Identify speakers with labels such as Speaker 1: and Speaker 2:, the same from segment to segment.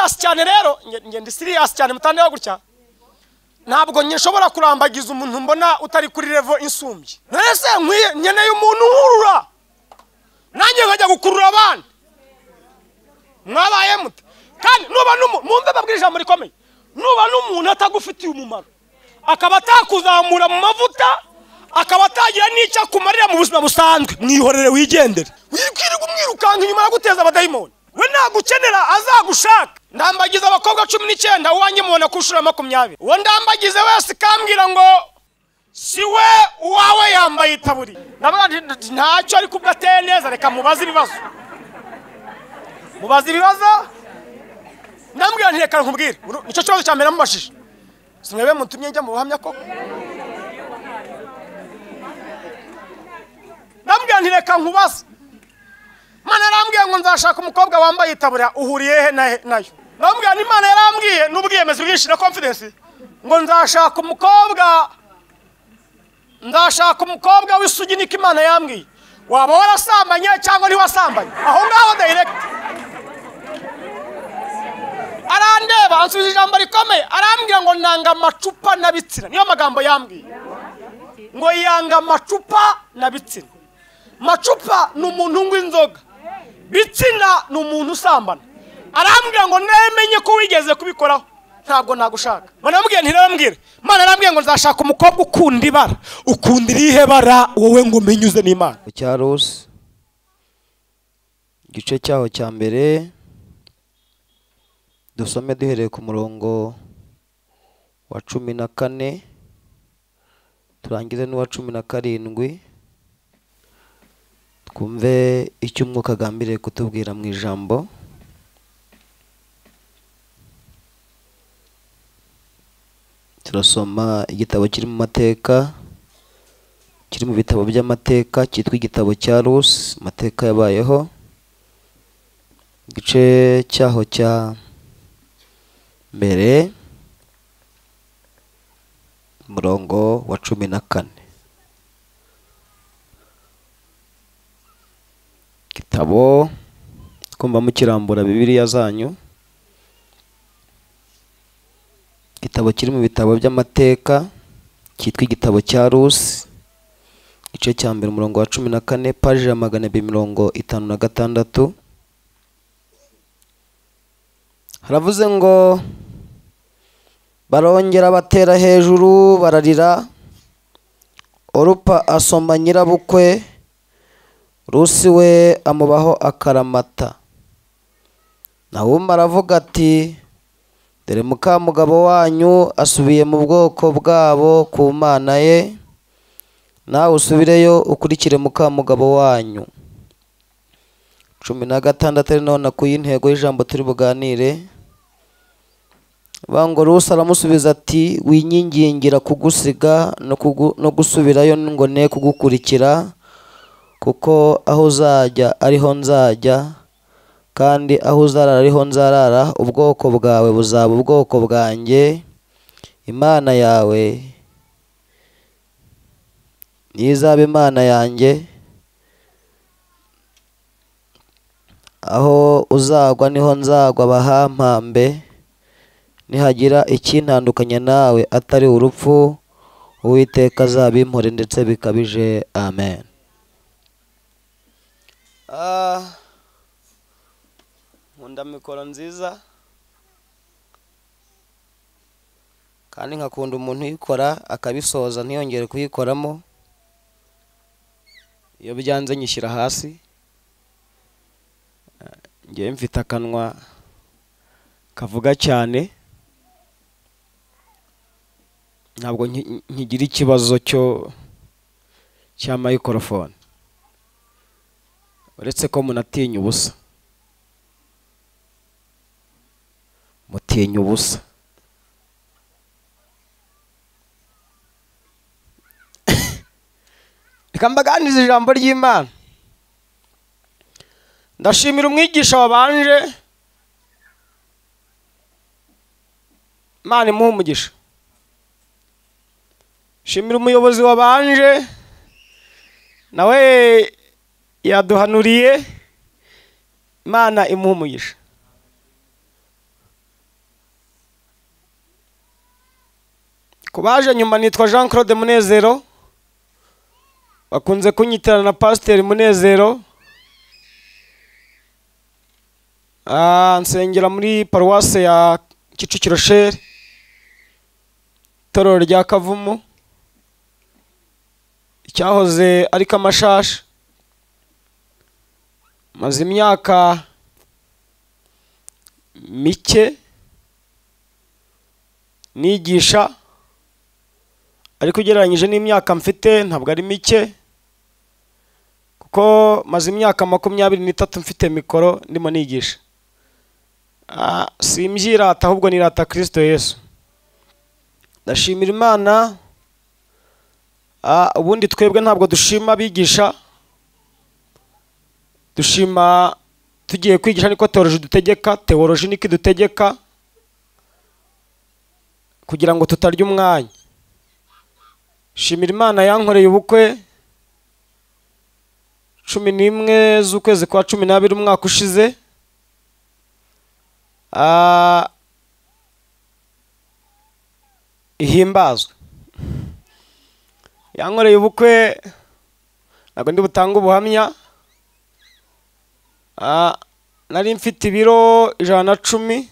Speaker 1: serious cyane rero, nge ndi serious cyane mutandeba gutya. Ntabwo nshobora kurambagiza umuntu mbona utari kuri level insumbye. Nese nkwiye nkeneye umuntu nkurura. Nanjye nkajya gukurura abana. Mwabaye mute? Kandi nuba mumve babwira ijambo rikomeye. Nuba n'umuntu atagufitiye umumaro, akaba atakuzamura mu mavuta, akaba atagira n'icyo akumarira mu buzima busanzwe, mwihorere wigendere. Wikwiriye umwirukanka inyuma guteza abadayimoni. We nagukenera azagushaka. Ndambagiza abakobwa 19 uwanjye mubona kushura 20. Uwo ndambagize wese kambwira ngo si we uwawe yambaye itaburi. Ndavuga ntacyo ari kubwa ateye neza, reka mubaze ibibazo. Mubaze ibibazo. Ndambwira nti reka nkubwire. Nicyo kibazo cya mbere namubashije. Simwebe mutumye njya mu buhamya koko. Ndambwira nti reka nkubaze. Imana yarambwiye ngo nzashaka umukobwa wambaye itaburiya, uhuriye he nayo? Ndambwira nti Imana yarambwiye n'ubwiyemezi bwinshi na confidence ngo nzashaka umukobwa, nzashaka umukobwa w'isugi, niko Imana yambwiye. Waba warasambanye cyangwa ntiwasambanye? Aho ngaho direct. Arandeba ansubiza ijambo rikomeye, arambwira ngo nanga amacupa na bitsina. Niyo magambo yambwiye. Ngo yanga amacupa na bitsina. Macupa ni umuntu unywa inzoga, bitsina ni umuntu usambana. Arambwira ngo nemenye ko wigeze kubikoraho, ntabwo nagushaka. Manambwiye nti narambwira. Imana arambwiye ngo nzashaka umukobwa ukunda ibara. Ukunda irihe bara wowe ngo umenyuze n'Imana?
Speaker 2: Cya Rusi, igice cyaho cya mbere, dusome duhereye ku murongo wa 14 turangize n'uwa 17, twumve icyo Umwuka agambiriye kutubwira mu ijambo. Turasoma igitabo kiri mu mateka, kiri mu bitabo by'amateka, cyitwa igitabo cya Rusi, amateka yabayeho, igice cyaho cya mbere, umurongo wa 14. Gitabo twumva mukirambura Bibiliya zanyu, igitabo kiri mu bitabo by'amateka cyitwa igitabo cya Rusi, igice cya mbere, umurongo wa 14, paji ya 256. Haravuze ngo barongera batera hejuru bararira, Orupa asoma nyirabukwe, Rusi we amubaho akaramata. Nawomi aravuga ati dore mukamugabo wanyu asubiye mu bwoko bwabo ku Mana ye, nawe usubireyo ukurikire mukamugabo wanyu. 16 ari none ku intego y'ijambo turi buganire. Bango Rusi aramusubiza ati winyingingira kugusiga no gusubirayo ngo ne kugukurikira, kuko aho uzajya ariho nzajya, kandi aho uzarara ariho nzarara, ubwoko bwawe buzaba ubwoko bwanjye, Imana yawe nizaba Imana yanjye, aho uzagwa niho nzagwa bahampambe, nihagira ikintandukanya nawe atari urupfu, Uwiteka azabimpore ndetse bikabije. Amen. Nkunda mikoro nziza, kandi nkakunda umuntu uyikora akabisoza ntiyongere kuyikoramo. Iyo byanze nyishyira hasi. Ngewe mfite akanwa kavuga cyane, ntabwo nkigira ikibazo cyo cya microphone, uretse ko munatinya ubusa, mutinya ubusa. Reka mbaganirize ijambo ry'Imana. Ndashimira umwigisha wabanje, Imana imuhe umugisha. Shimira umuyobozi wabanje, nawe yaduhanuriye, Imana imuhe umugisha.
Speaker 1: Kubaje nyuma nitwa Jean Claude Munezero, bakunze kunyitirana na Pasiteri Munezero. Nsengera muri paruwase ya Kicukiro Sheri, itorero rya Kavumu, icyahoze ari Kamashashi. Maze imyaka mike nigisha, ariko ugereranyije n'imyaka mfite ntabwo ari mike, kuko maze imyaka 23 mfite mikoro ndimo nigisha. Simbyirata ahubwo nirata Kristo Yesu. Ndashimira Imana. Ubundi twebwe ntabwo dushima abigisha, dushima tugiye kwigisha, niko teoloji dutegeka, teoloji niko dutegeka kugira ngo tutarya umwanya. Shimira Imana yankoreye ubukwe 11 z'ukwezi kwa 12 umwaka ushize. Ihimbazwe. Yankoreye ubukwe, ntabwo ndi butanga ubuhamya. Nari mfite ibiro 110.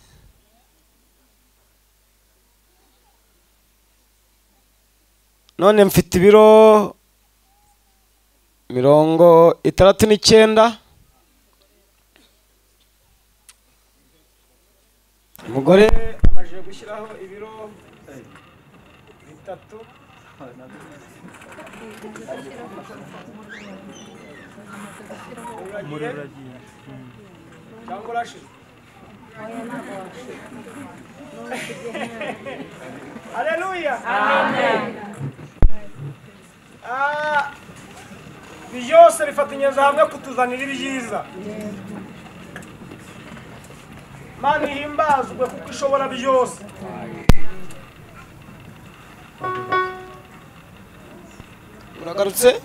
Speaker 1: None mfite ibiro 69. Umugore amajije gushyiraho ibiro 3. Cyangwa urashize? Haleluya. Amen. Byose bifatanyiriza hamwe kutuzanira ibyiza. Imana ihimbazwe kuko ishobora byose. Uragarutse?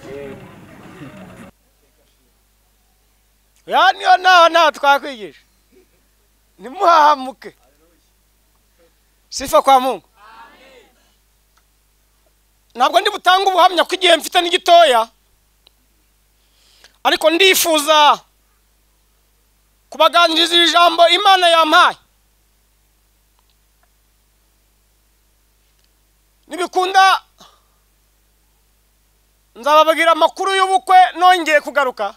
Speaker 1: Ya niyo naho twakwigisha. Nimuhahamuke. Sifa kwa Mungu. Ntabwo ndi butanga ubuhamya ko igihe mfite n'igitoya, ariko ndifuza kubaganiriza ijambo Imana yampaye. Nibikunda nzababwira amakuru y'ubukwe nongeye kugaruka.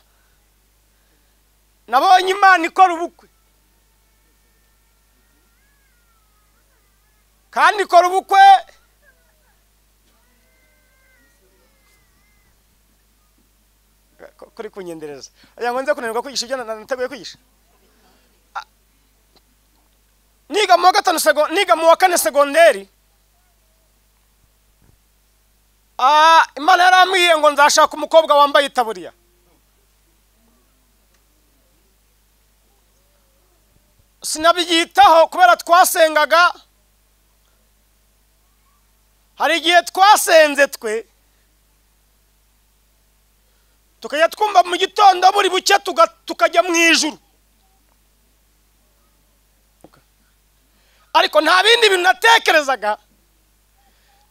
Speaker 1: Nabonye Imana ikora ubukwe, kandi ikora ubukwe kuri kunyendereza. Aya ngo nze kunanirwa kwigisha ibyo nateguye kwigisha. Niga mu wa 5 niga mu wa 4 segonderi. Imana yarambwiye ngo nzashaka umukobwa wambaye itaburiya. Sinabyitaho kubera twasengaga. Hari igihe twasenze twe tukajya twumva mu gitondo buri buke tukajya mu ijuru, ariko nta bindi bintu natekerezaga.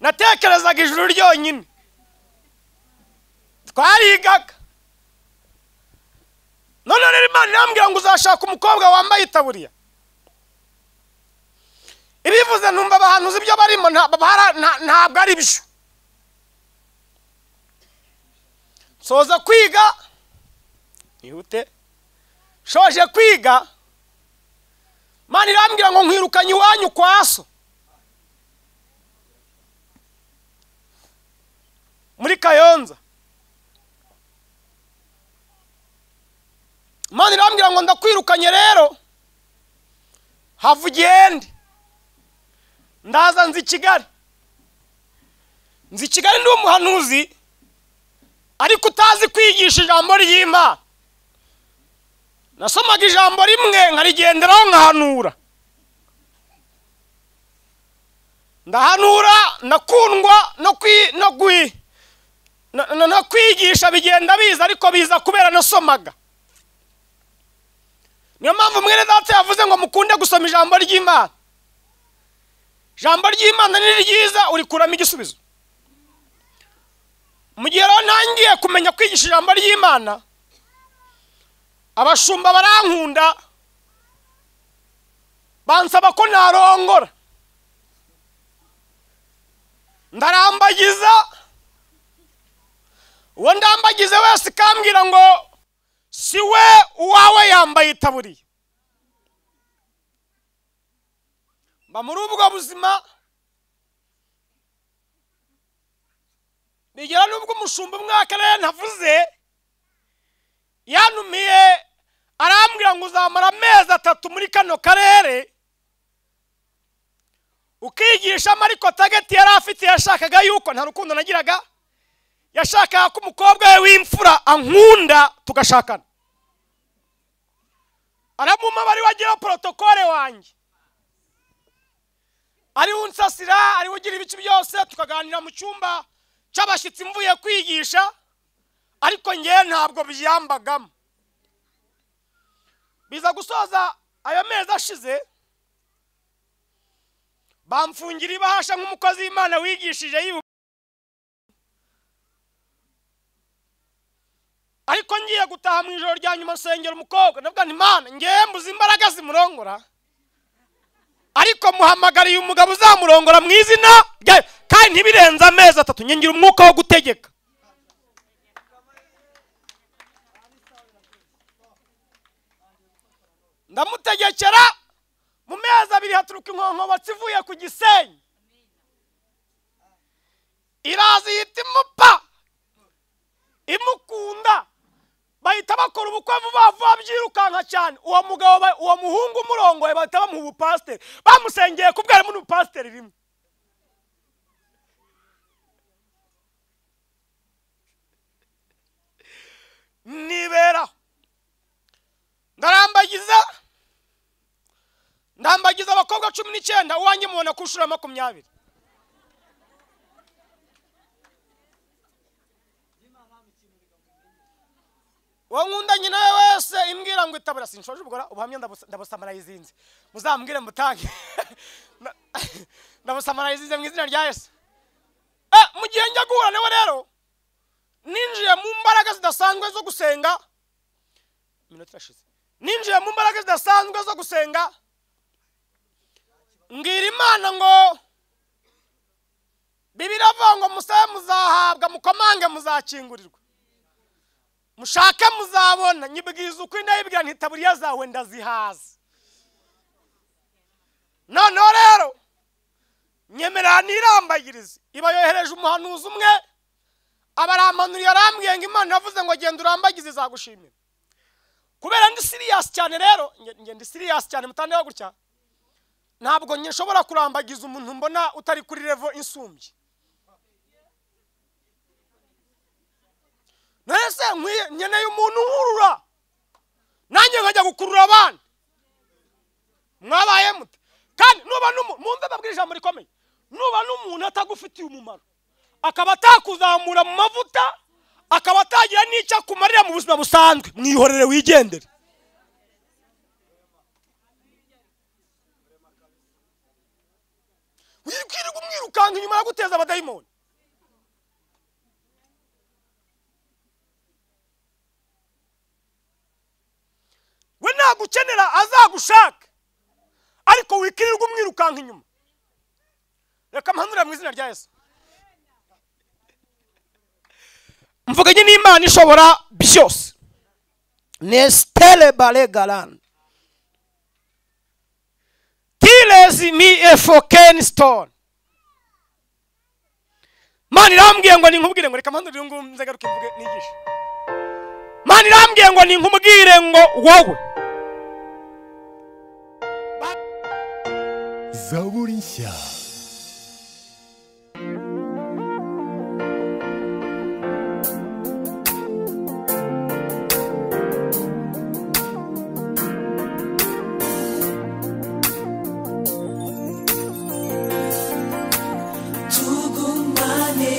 Speaker 1: Natekerezaga ijuru ryonyine. Twarigaga. None rero Imana irambwira ngo uzashaka umukobwa wambaye itaburiya. Ibivuze numva abahanuzi ibyo barimo ntabwo ari byo. Soza kwiga nihute, shoje kwiga, Imana irambwira ngo nkwirukanye iwanyu kwa so muri Kayonza. Imana irambwira ngo ndakwirukanye rero, hava ugende. Ndaza nzi Kigali. Nzi Kigali ndi umuhanuzi, ariko utazi kwigisha ijambo ry'Imana. Nasomaga ijambo rimwe nkarigenderaho nkahanura. Ndahanura nakundwa no kwigisha bigenda biza, ariko biza kubera nasomaga. Niyo mpamvu mwene data yavuze ngo mukunde gusoma ijambo ry'Imana. Jambo ry'Imana ni ryiza, urikuramo igisubizo. Mu gihe rero ntangiye kumenya kwigisha ijambo ry'Imana, abashumba barankunda, bansaba ko narongora. Ndarambagiza, uwo ndambagize wese kambwira ngo si we uwawe yambaye itaburiya. Mba muri ubwo buzima bigera n'ubwo umushumba umwe w'akarere ntavuze yanumiye arambwira ngo uzamara amezi 3 muri kano karere ukigisha. Ariko tageti yari afite, yashakaga yuko nta rukundo nagiraga, yashakaga ko umukobwa we w'imfura ankunda tugashakana. Aramuma bari wagira protokole wanjye, ari unsasira, ari ugira ibice byose, tukaganira mu cyumba cy'abashyitsi mvuye kwigisha, ariko ngewe ntabwo byambagamo. Biza gusoza ayo mezi ashize, bamfungira ibahasha nk'umukozi w'Imana wigishije yibu. Ariko ngiye gutaha mu ijoro rya nyuma nsengera umukobwa, ndavuga nti Mana, ngewe mbuze imbaraga zimurongora, ariko muhamagariye umugabo uzamurongora mu izina rya, kandi ntibirenze amezi 3, ngira umwuka wo gutegeka. Ndamutegekera mu mezi 2 haturuka inkonkobatsi ivuye ku Gisenyi, iraza ihita imupa imukunda, bahita bakora ubukwe vuba vuba byirukanka cyane. Uwo mugabo, uwo muhungu umurongoye bahita bamuha ubupasiteri, bamusengeye kubwira muri ubupasiteri rimwe. Nibera ndarambagiza, ndambagiza abakobwa 19, uwanjye mubona ku nshuro ya 20. Uwo nkunda nyina we wese imbwira ngo itabura, sinshoje ubwo ubuhamya ndabusamarayizinze, muzambwire mutange. Ndabusamarayizinze mu izina rya Yesu. Mu gihe njya guhura nawe rero, ninjiye mu mbaraga zidasanzwe zo gusenga. Iminota irashize. Ninjiye mu mbaraga zidasanzwe zo gusenga, mbwira Imana ngo Bibiliya iravuga ngo musabe muzahabwa, mukomange muzakingurirwa, mushake muzabona. Nyibwiza uko ndayibwira nti itaburiya zawe ndazihaza. Noneho rero nyemerera nirambagirize. Iba yohereje umuhanuzi umwe, abarampanuriye arambwiye ngo Imana yavuze ngo genda urambagize izagushimira. Kubera ndi serious cyane rero, nge ndi serious cyane mutandeho gutya, ntabwo nshobora kurambagiza umuntu mbona utari kuri level insumbye. Nese nkeneye umuntu nkurura, nanjye nkajya gukurura abana. Mwabaye mute? Kandi nuba mumve babwira ijambo rikomeye, nuba n'umuntu atagufitiye umumaro, akaba atakuzamura mu mavuta, akaba atagira n'icyo akumarira mu buzima busanzwe, mwihorere wigendere. Wirirwa umwirukanka inyuma yo guteza abadayimoni. We nagukenera azagushaka, ariko wikirirwa umwirukanka inyuma. Reka mpanurire mu izina rya Yesu. Mvuganye n'Imana ishobora byose.
Speaker 2: Nestele bale galan
Speaker 1: Tirezi mi efoken stone. Mana irambwiye ngo ninkubwire ngo reka mpanurire ngo nzagaruke mvuge nigishe. Mana irambwiye ngo ninkubwire ngo wowe
Speaker 3: Zaburi nshya.
Speaker 4: Tugumane.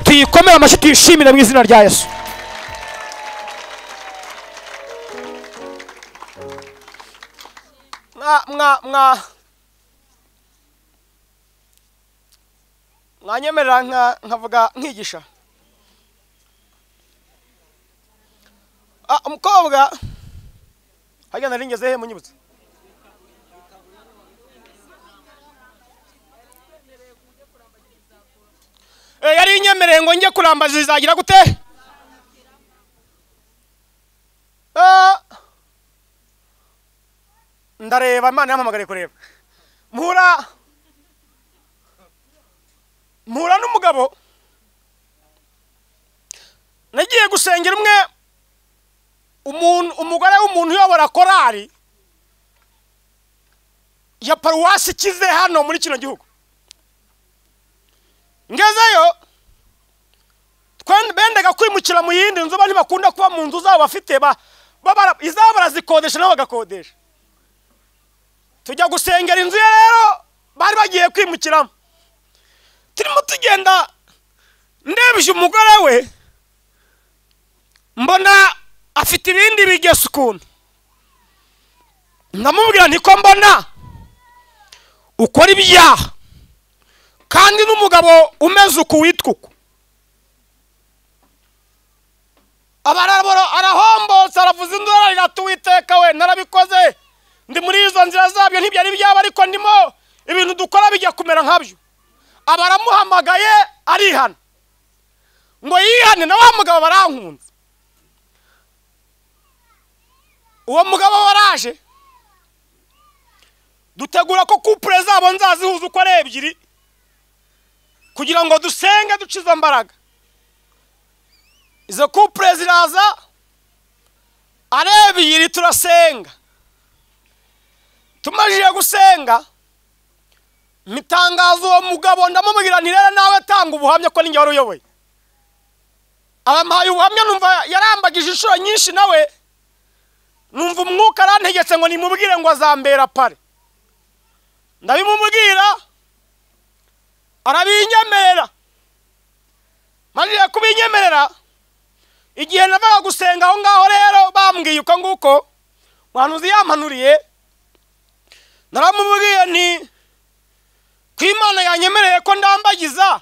Speaker 1: Tuyikomere amashyi, tuyishimire mu izina rya Yesu. Mwa mwanyemerera nkavuga nkigisha. Umukobwa hajya naringeze he munyibutse? Yari inyemereye ngo njye kurambaza izagira gute? Ndareba Imana yampamagariye kureba. Mpura n'umugabo nagiye gusengera umwe, umugore w'umuntu uyobora korari ya paruwasi ikize hano muri kino gihugu. Ngezeyo bendaga kwimukira mu yindi nzu, bari bakunda kuba mu nzu zabo bafite, izabo barazikodesha nabo bagakodesha. Tujya gusengera inzu ye rero bari bagiye kwimukiramo. Turimo tugenda ndebye umugore we, mbona afite ibindi bigeso ukuntu. Ndamubwira nti ko mbona ukora ibyaha kandi n'umugabo umeze uku witwa uku. Arahombotse, aravuza induru, ararira ati Uwiteka we narabikoze, ndi muri izo nzira zabyo, ntibyari byaba ariko ndimo ibintu dukora bijya kumera nkabyo. Abaramuhamagaye arihana, ngo yihane na wa mugabo barankunze. Uwo mugabo waraje dutegura ko couple zabo nzazihuza uko ari ebyiri kugira ngo dusenge duce izo mbaraga. Izo couple ziraza ari ebyiri, turasenga. Tumajije gusenga mitangazo uwo mugabo ndamubwira nti rero nawe tanga ubuhamya ko ninjye wari uyoboye. Abampaye ubuhamya, numva yarambagije inshuro nyinshi nawe, numva umwuka arantegetse ngo nimubwire ngo azambera pare. Ndabimubwira arabinyemerera. Majije kubinyemerera, igihe navaga gusenga aho ngaho rero bambwiye uko nguko muhanuzi yampanuriye, naramubwiye nti ko Imana yanyemereye ko ndambagiza,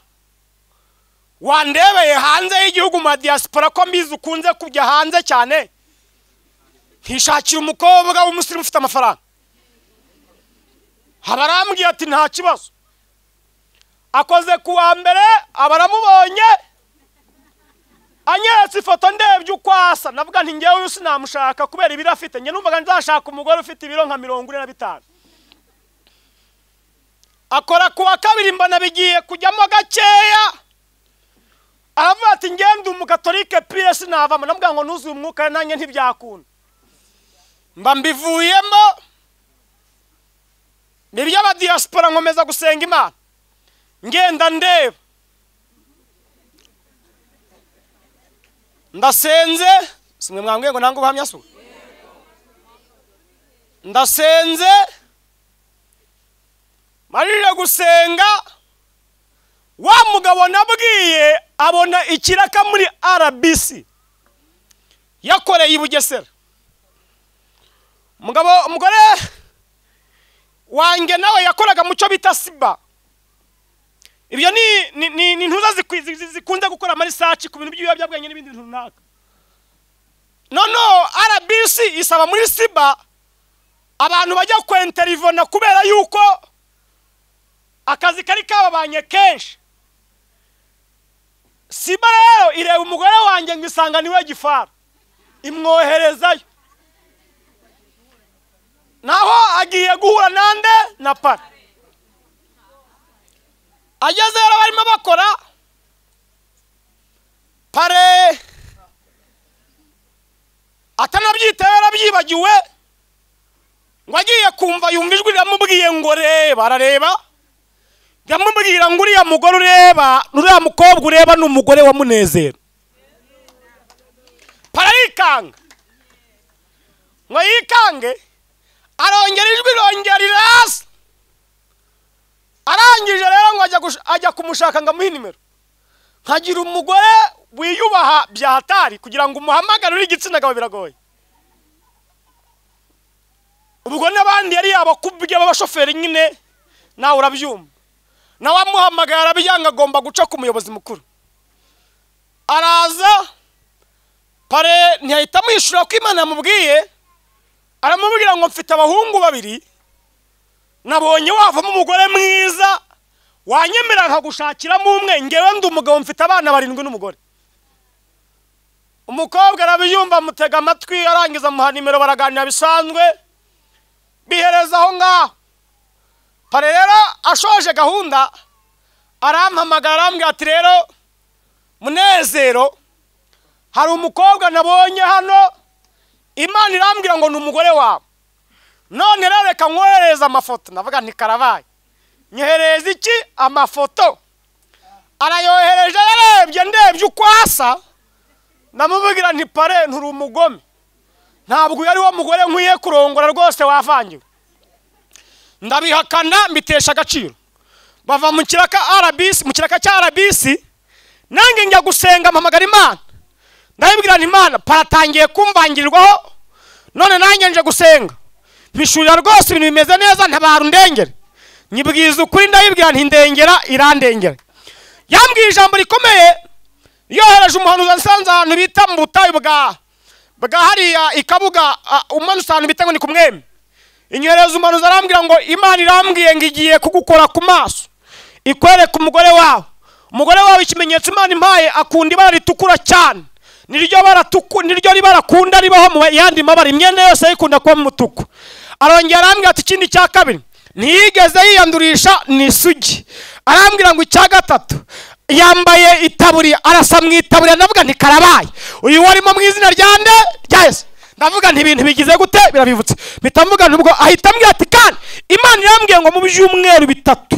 Speaker 1: wandebeye hanze y'igihugu mu diaspora ko mbizi ukunze kujya hanze cyane, nkishakira umukobwa w'umusirimu ufite amafaranga. Abarambwiye ati nta kibazo. Akoze kuwa mbere abaramubonye, anyeretse ifoto ndebye uko asa, navuga nti ngewe uyu sinamushaka kubera ibiro afite. Njye numvaga nzashaka umugore ufite ibiro nka 45. Akora kuwa kabiri mbona bigiye kujyamo gakeya, aravuga ati ngende umukatolike pire sinavamo. Namubwira ngo nuzuye umwuka nanjye ntibyakunda, mba mbivuyemo. N'iby'abadiaspora nkomeza gusenga Imana, ngenda ndeba. Ndasenze, simwe mwambwiye ngo ntange ubuhamya se? Ndasenze, marire gusenga, wa mugabo nabwiye abona ikiraka muri RBC yakoreye i Bugesera. Umugore wanjye nawe yakoraga mu cyo bita SIBA. Ibyo ni ntuza zikunze gukora ama research ku bintu by'ibiyobyabwenge n'ibindi bintu runaka. No RBC isaba muri SIBA abantu bajya kwenterivona kubera yuko akazi kari kababanye kenshi. SIBA rero ireba umugore wanjye ngo isanga niwe gifara, imwoherezayo. Naho agiye guhura nande na pare. Ageze rero barimo bakora pare, atanabyitaye yarabyibagiwe, ngo agiye kumva yumva ijwi riramubwiye ngo reba. Arareba, riramubwira ngo uriya mugore ureba, uriya mukobwa ureba ni umugore wa Munezero. Pare arikanga, ngo yikange, arongera ijwi rongera rirasa. Arangije rero ngo ajya kumushaka ngo amuhe nimero. Nkagira umugore wiyubaha bya hatari, kugira ngo umuhamagare uri igitsina gabo biragoye. Ubwo n'abandi yari yabakubye b'abashoferi nyine nawe urabyumva, nawe amuhamagara arabyanga, agomba guca ku muyobozi mukuru. Araza pare ntiyahita amwishyura ko Imana yamubwiye, aramubwira ngo mfite abahungu babiri, nabonye wavamo umugore mwiza wanyemera nkagushakiramo umwe, ngewe ndi umugabo mfite abana 7 n'umugore. Umukobwa arabiyumva, amutega amatwi, arangiza amuha nimero, baraganira bisanzwe, bihereza aho ngaho. Pare rero ashoje gahunda arampamagara, arambwira ati rero Munezero, hari umukobwa nabonye hano, Imana irambwira ngo ni umugore wawe, none rero reka nkoherereze amafoto. Ndavuga nti karabaye, nyoherereza iki amafoto? Arayohereje, yarebye ndebye uko asa, ndamubwira nti pare nturi umugome, ntabwo yari wo mugore nkwiye kurongora rwose, wavangiwe. Ndabihakana, mbitesha agaciro. Bava mu kiraka RBC, mu kiraka cya RBC, nange njya gusenga, mpamagara Imana, ndabibwira nti Imana paratangiye kumvangirirwaho, none nange nje gusenga, mpishurira rwose ibintu bimeze neza, ntabara undengere. Nyibwiza ukuri, ndabibwira nti ndengera, irandengera. Yambwiye ijambo rikomeye, yohereje umuhanuzi ansanze ahantu bita mu butayu bwa hariya ikabuga, umanutse ahantu bita ngo ni ku Mwembe. Inyohereza umuhanuzi arambwira ngo Imana irambwiye ngo igiye kugukora ku maso, ikwereka umugore wawe. Umugore wawe ikimenyetso Imana impaye, akunda ibara ritukura cyane, niryo bara niryo ribara akunda ribaho mu yandi mabara, imyenda yose ayikunda kuba mutuku. Arongera arambwira ati ikindi cya kabiri, ntiyigeze yiyandurisha ni isugi. Arambwira ngo icya gatatu, yambaye itaburiya, arasa mu itaburiya. Ndavuga nti karabaye, uyu warimo mu izina rya nde? Rya Yesu. Ndavuga nti ibintu bigize gute, birabivutse. Mpita mvuga nti ubwo ahita ambwira ati kandi Imana irambwiye ngo mu byumweru bitatu,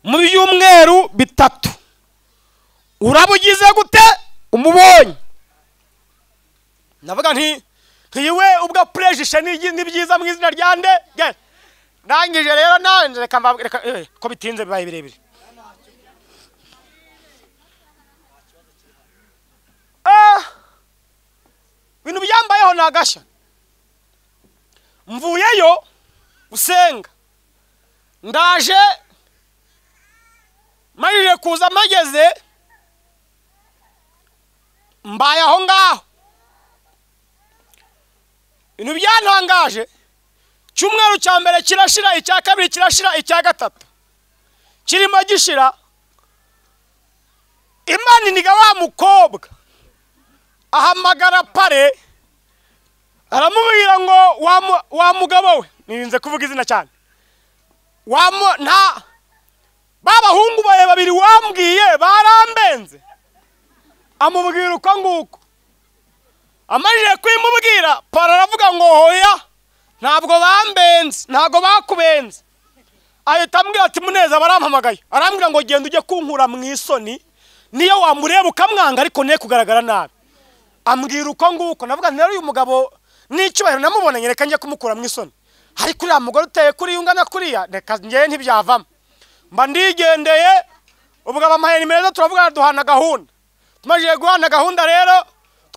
Speaker 1: mu byumweru bitatu urabugize gute umubonye. Ndavuga nti ntiwe ubwo prejishe ni byiza mu izina rya nde? Ndangije rero nanjye reka ko bitinze bibaye birebire. Ibintu byambayeho ni agashya. Mvuyeyo usenga, ndaje marije kuza, mageze mbaye aho ngaho. Ibintu byantangaje, cyumweru cya mbere kirashira, icya kabiri kirashira, icya gatatu kirimo gishira. Imana iniga wa mukobwa, ahamagara pare, aramubwira ngo wa mugabo we, nirinze kuvuga izina cyane, nta babahungu bawe babiri wambwiye barambenze. Amubwira uko nguko. Amajije kwimubwira, pare aravuga ngo hoya, ntabwo bambenze, ntabwo bakubenze. Ahita ambwira ati Muneza barampamagaye, arambwira ngo genda ujye kunkura mu isoni, niyo wamureba ukamwanga ariko ne kugaragara nabi. Ambwira uko nguko. Navuga nti uyu mugabo n'icyubahiro namubonanye, reka njye kumukura mu isoni, ariko uriya mugore uteye kuri ungana kuriya, reka njye ntibyavamo. Mba ndigendeye, ubwo abampaye nimero turavuga duhana gahunda. Tumajije guhana gahunda rero,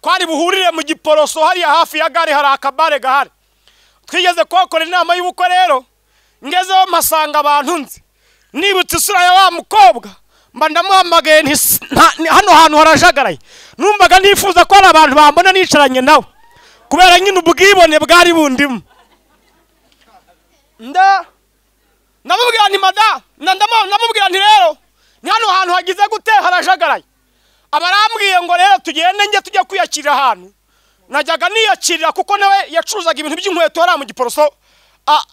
Speaker 1: twari buhurire mu Giporoso hariya hafi ya gare, hari akabare gahari. Twigeze kuhakora inama y'ubukwe rero, ngezeho mpasanga abantu nzi, nibutse isura ya wa mukobwa, mba ndamuhamagaye nti hano hantu harajagaraye. Numvaga nifuza ko hari abantu bambona nicaranye nawe, kubera nyine ubwibone bwari bundimo. Ndamubwira nti madamu, ndamubwira nti rero ni hano hantu hagize gute, harajagaraye. Abarambwiye ngo rero tugende njye tujya kwiyakirira ahantu. Najyaga niyakirira kuko nawe yacuruzaga ibintu by'inkweto hariya mu Giporoso,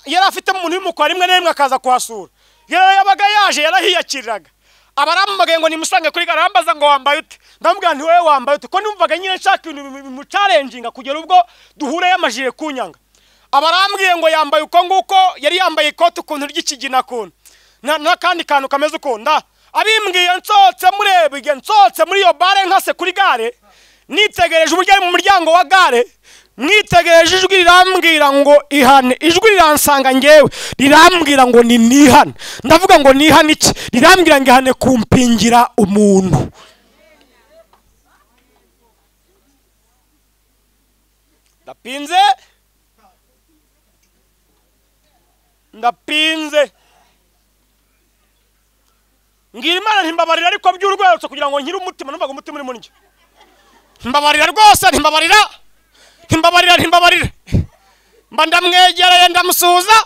Speaker 1: yari afite umuntu w'umukwa rimwe na rimwe akaza kuhasura. Rero yabaga yaje yarahiyakiriraga. Abaramubagaye ngo nimusange kuri gare, arambaza ngo wambaye ute? Ndamubwira nti wowe wambaye ute? Ko numvaga nyine nshaka ibintu bimucalenjinga kugera ubwo duhure yamajije kunyanga. Abarambwiye ngo yambaye uko nguko, yari yambaye ikoti ukuntu ry'ikigina kuntu n'akandi kantu kameze ukunda. Abimbwiye nsohotse murebye, nsohotse muri iyo bare nkase kuri gare, nitegereje uburyo ari mu muryango wa gare, Mwitegereje ijwi rirambwira ngo ihane, ijwi riransanga ngewe rirambwira ngo ni nihane. Ndavuga ngo nihane iki? Rirambwira ngo ihane kumpingira umuntu. Ndapinze, ndapinze. Ngira Imana ntimbabarira ariko by'urwego kugira ngo nkire umutima, numvaga umutima uri muri njye. Mbabarira rwose, ntimbabarira, ntimbabarira, ntimbabarira. Mba ndamwegereye ndamusuhuza.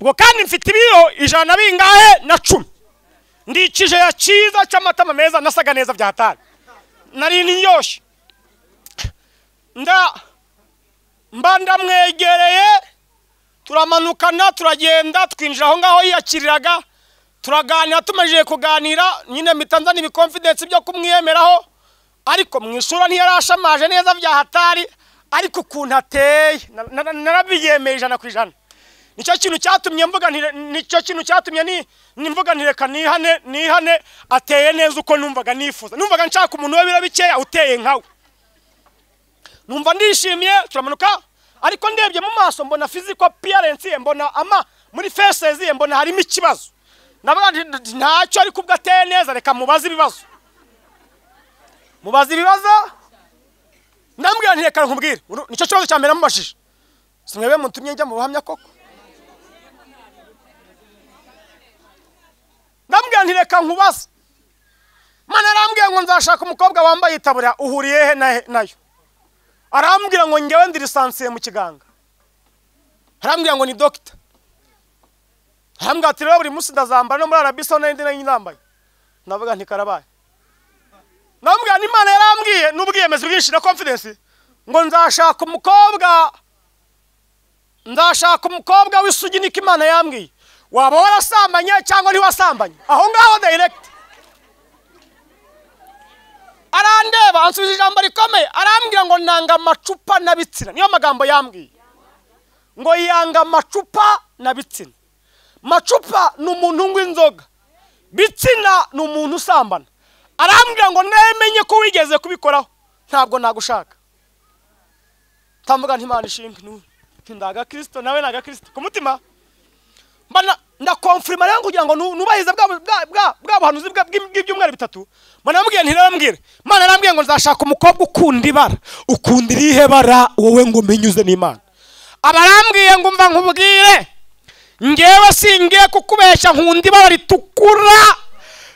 Speaker 1: Ubwo kandi mfite ibiro 110. Ndikije ya cyiza cy'amatama meza, nasaga neza bya hatari, nari nyoshye. Mba ndamwegereye, turamanukana, turagenda, twinjira aho ngaho yiyakiriraga, turaganira. Tumajije kuganira nyine mpita nzana ibiconfidence byo kumwiyemeraho, ariko mu isura ntiyarashamaje neza bya hatari, ariko ukuntu ateye narabiyemeye 100%. Nicyo kintu cyatumye mvuga, nicyo kintu cyatumye nimvuga ntireka nihane, nihane. Ateye neza uko numvaga nifuza, numvaga nshaka umuntu we biro bikeya uteye nkawe. Numva ndishimye, turamanuka, ariko ndebye mu maso mbona physical appearance ye, mbona ama muri faces ye, mbona harimo ikibazo. Ndavuga ntacyo, ariko ubwo ateye neza reka mubaze ibibazo, mubaze ibibazo. Ndambwira nti reka nkubwire, nicyo kibazo cya mbere namubajije. Simwebe mutumye njya mu buhamya koko? Ndambwira nti reka nkubaze. Mana arambwira ngo nzashaka umukobwa wambaye itaburiya, uhuriye he nayo? Arambwira ngo ngewe ndi lisansiye mu kiganga. Arambwira ngo ni doctor. Arambwira ati rero buri munsi ndazambara no muri Arabie Saoudite n'indi nambaye. Ndavuga nti karabaye. Ndambwira ni Imana yarambwiye n'ubwiyemezi bwinshi na confidence ngo nzashaka umukobwa, nzashaka umukobwa w'isugi, niko Imana yambwiye. Waba warasambanye cyangwa ntiwasambanye? Aho ngaho direct. Arandeba ansubiza ijambo rikomeye, arambwira ngo nanga amacupa na bitsina. Niyo magambo yambwiye, ngo yanga amacupa na bitsina. Macupa ni umuntu unywa inzoga, bitsina ni umuntu usambana. Arambwira ngo nemenye ko wigeze kubikoraho ntabwo nagushaka. Tamvuga nti Imana ishimwe, ndaga Kristo nawe naga Kristo ku mutima. Mbana ndakonfirma rero kugira ngo nubahirize bwa buhanuzi bw'ibyumweru bitatu. Mbana namubwiye nti narambwire, Imana yarambwiye ngo nzashaka umukobwa ukunda ibara. Ukunda irihe bara wowe ngo umenyuze n'Imana? Abarambwiye ngo mva nkubwire, ngewe singiye kukubeshya, nkunda ibara ritukura,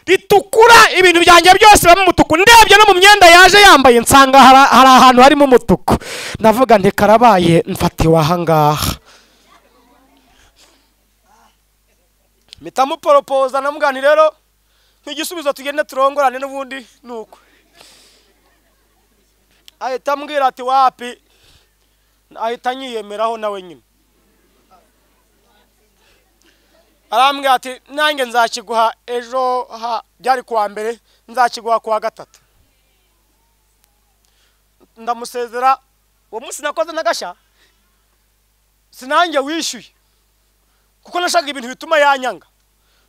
Speaker 1: ritukura. Ibintu byanjye byose bamo umutuku. Ndebye no mu myenda yaje yambaye nsanga hari ahantu harimo umutuku. Ndavuga nti karabaye, mfatiwe aha ngaha. Mpita muporopoza, namubwira nti rero nk'igisubizo tugende turongorane n'ubundi nuko. Ahita ambwira ati wapi, ahita anyiyemeraho nawe nyine. Arambwira ati nanjye nzakiguha ejo, byari kuwa mbere, nzakiguha kuwa gatatu. Ndamusezera. Uwo munsi nakoze n'agashya, sinanjye wishyuye, kuko nashaka ibintu bituma yanyanga.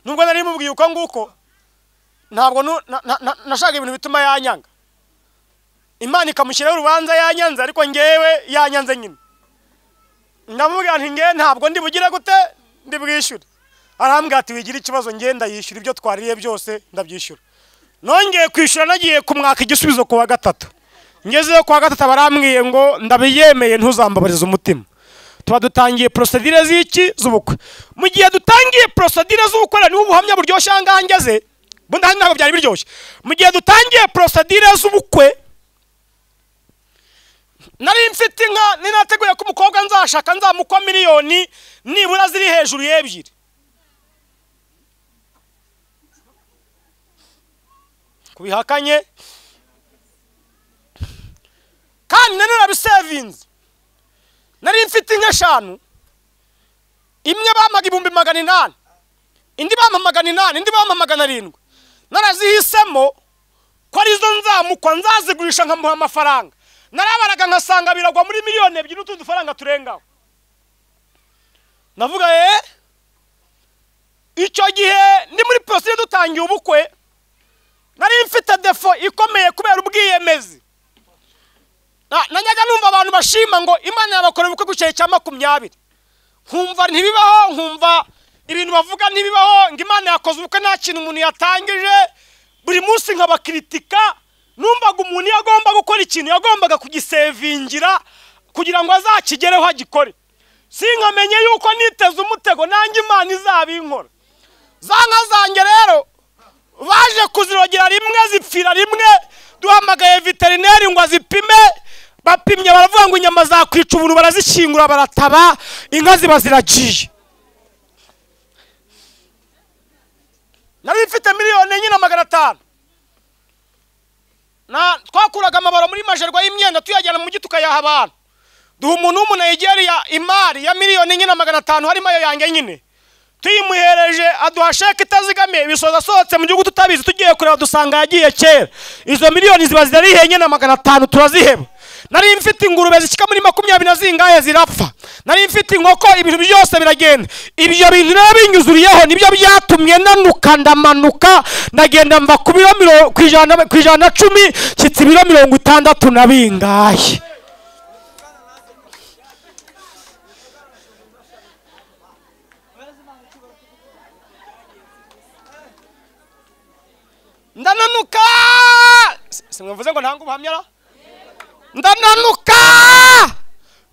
Speaker 1: Nubwo nari mubwiye uko nguko, ntabwo nashaka ibintu bituma yanyanga. Imana ikamushyiraho urubanza yanyanze, ariko ngewe yanyanze nyine. Ndamubwira nti ngewe ntabwo ndi bugire gute, ndi bwishyure. Arambwira ati wigira ikibazo, ngewe ndayishyura ibyo twariye byose ndabyishyura. Nongeye kwishyura, nagiye kumwaka igisubizo kuwa gatatu. Ngezeyo kuwa gatatu barambwiye ngo ndabiyemeye ntuzambabarize umutima. Tuba dutangiye procedure z'iki z'ubukwe. Mu gihe dutangiye procedure z'ubukwe, ni ubuhamya buryoshye aha ngaha ngeze, bundi ntabwo byari biryoshye. Mu gihe dutangiye procedure z'ubukwe, nari mfite inka, ninateguye ko umukobwa nzashaka nzamukwa miliyoni nibura ziri hejuru y'ebyiri. Kubihakanye kandi nari narabisevinze. Nari mfite inka 5, imwe bamaga 800,000, indi bampa 800, indi bampa 700. Narazihisemo ko arizo nzamukwa, nzazigurisha nkamuha amafaranga. Narabaraga nkasanga biragwa muri miliyoni 2 n'utundi dufaranga turengaho. Navuga icyo gihe ndi muri procedure dutangiye ubukwe, nari mfite defo ikomeye kubera ubwiyemezi. Nanyaga numva abantu bashima ngo Imana yabakora ubukwe ku cya 20, nkumva ntibibaho, nkumva ibintu bavuga ntibibaho, ngo Imana yakoze ubukwe nta kintu umuntu yatangije. Buri munsi nkabakritika. Numvaga umuntu yagomba gukora ikintu yagombaga kugisevingira kugira ngo azakigereho agikore. Sinkamenye yuko niteze umutego nanjye Imana izabinkora. Za nka zanjye rero baje kuzirogera rimwe zipfira rimwe. Duhamagaye veterineri ngo azipime, bapimye baravuga ngo inyama zakwica ubuntu, barazishyingura barataba, inka ziba ziragiye. Nari mfite 4,500,000. Na twakuraga amabaro muri majerwa y'imyenda tuyajyana mu mujyi tukayaha abantu. Duha umuntu w'umunayigeriya imari ya 4,500,000 harimo ayo yanjye nyine. Tuyimuhereje aduha sheke itazigamiye, bisoza asohotse mu gihugu tutabizi, tugiye kureba dusanga yagiye kera. Izo miliyoni ziba zirarihe 4,500 turaziheba. Nari mfite ingurube zishika muri 20 na zingahe zirapfa. Nari mfite inkoko, ibintu byose biragenda. Ibyo bintu rero binyuzuriyeho nibyo byatumye nanuka ndamanuka, ndagenda mva ku biro ku 110 nshyitsi ibiro 60 na bingahe. Ndananuka, simwavuze ngo ntanga ubuhamya ra? Ndananuka,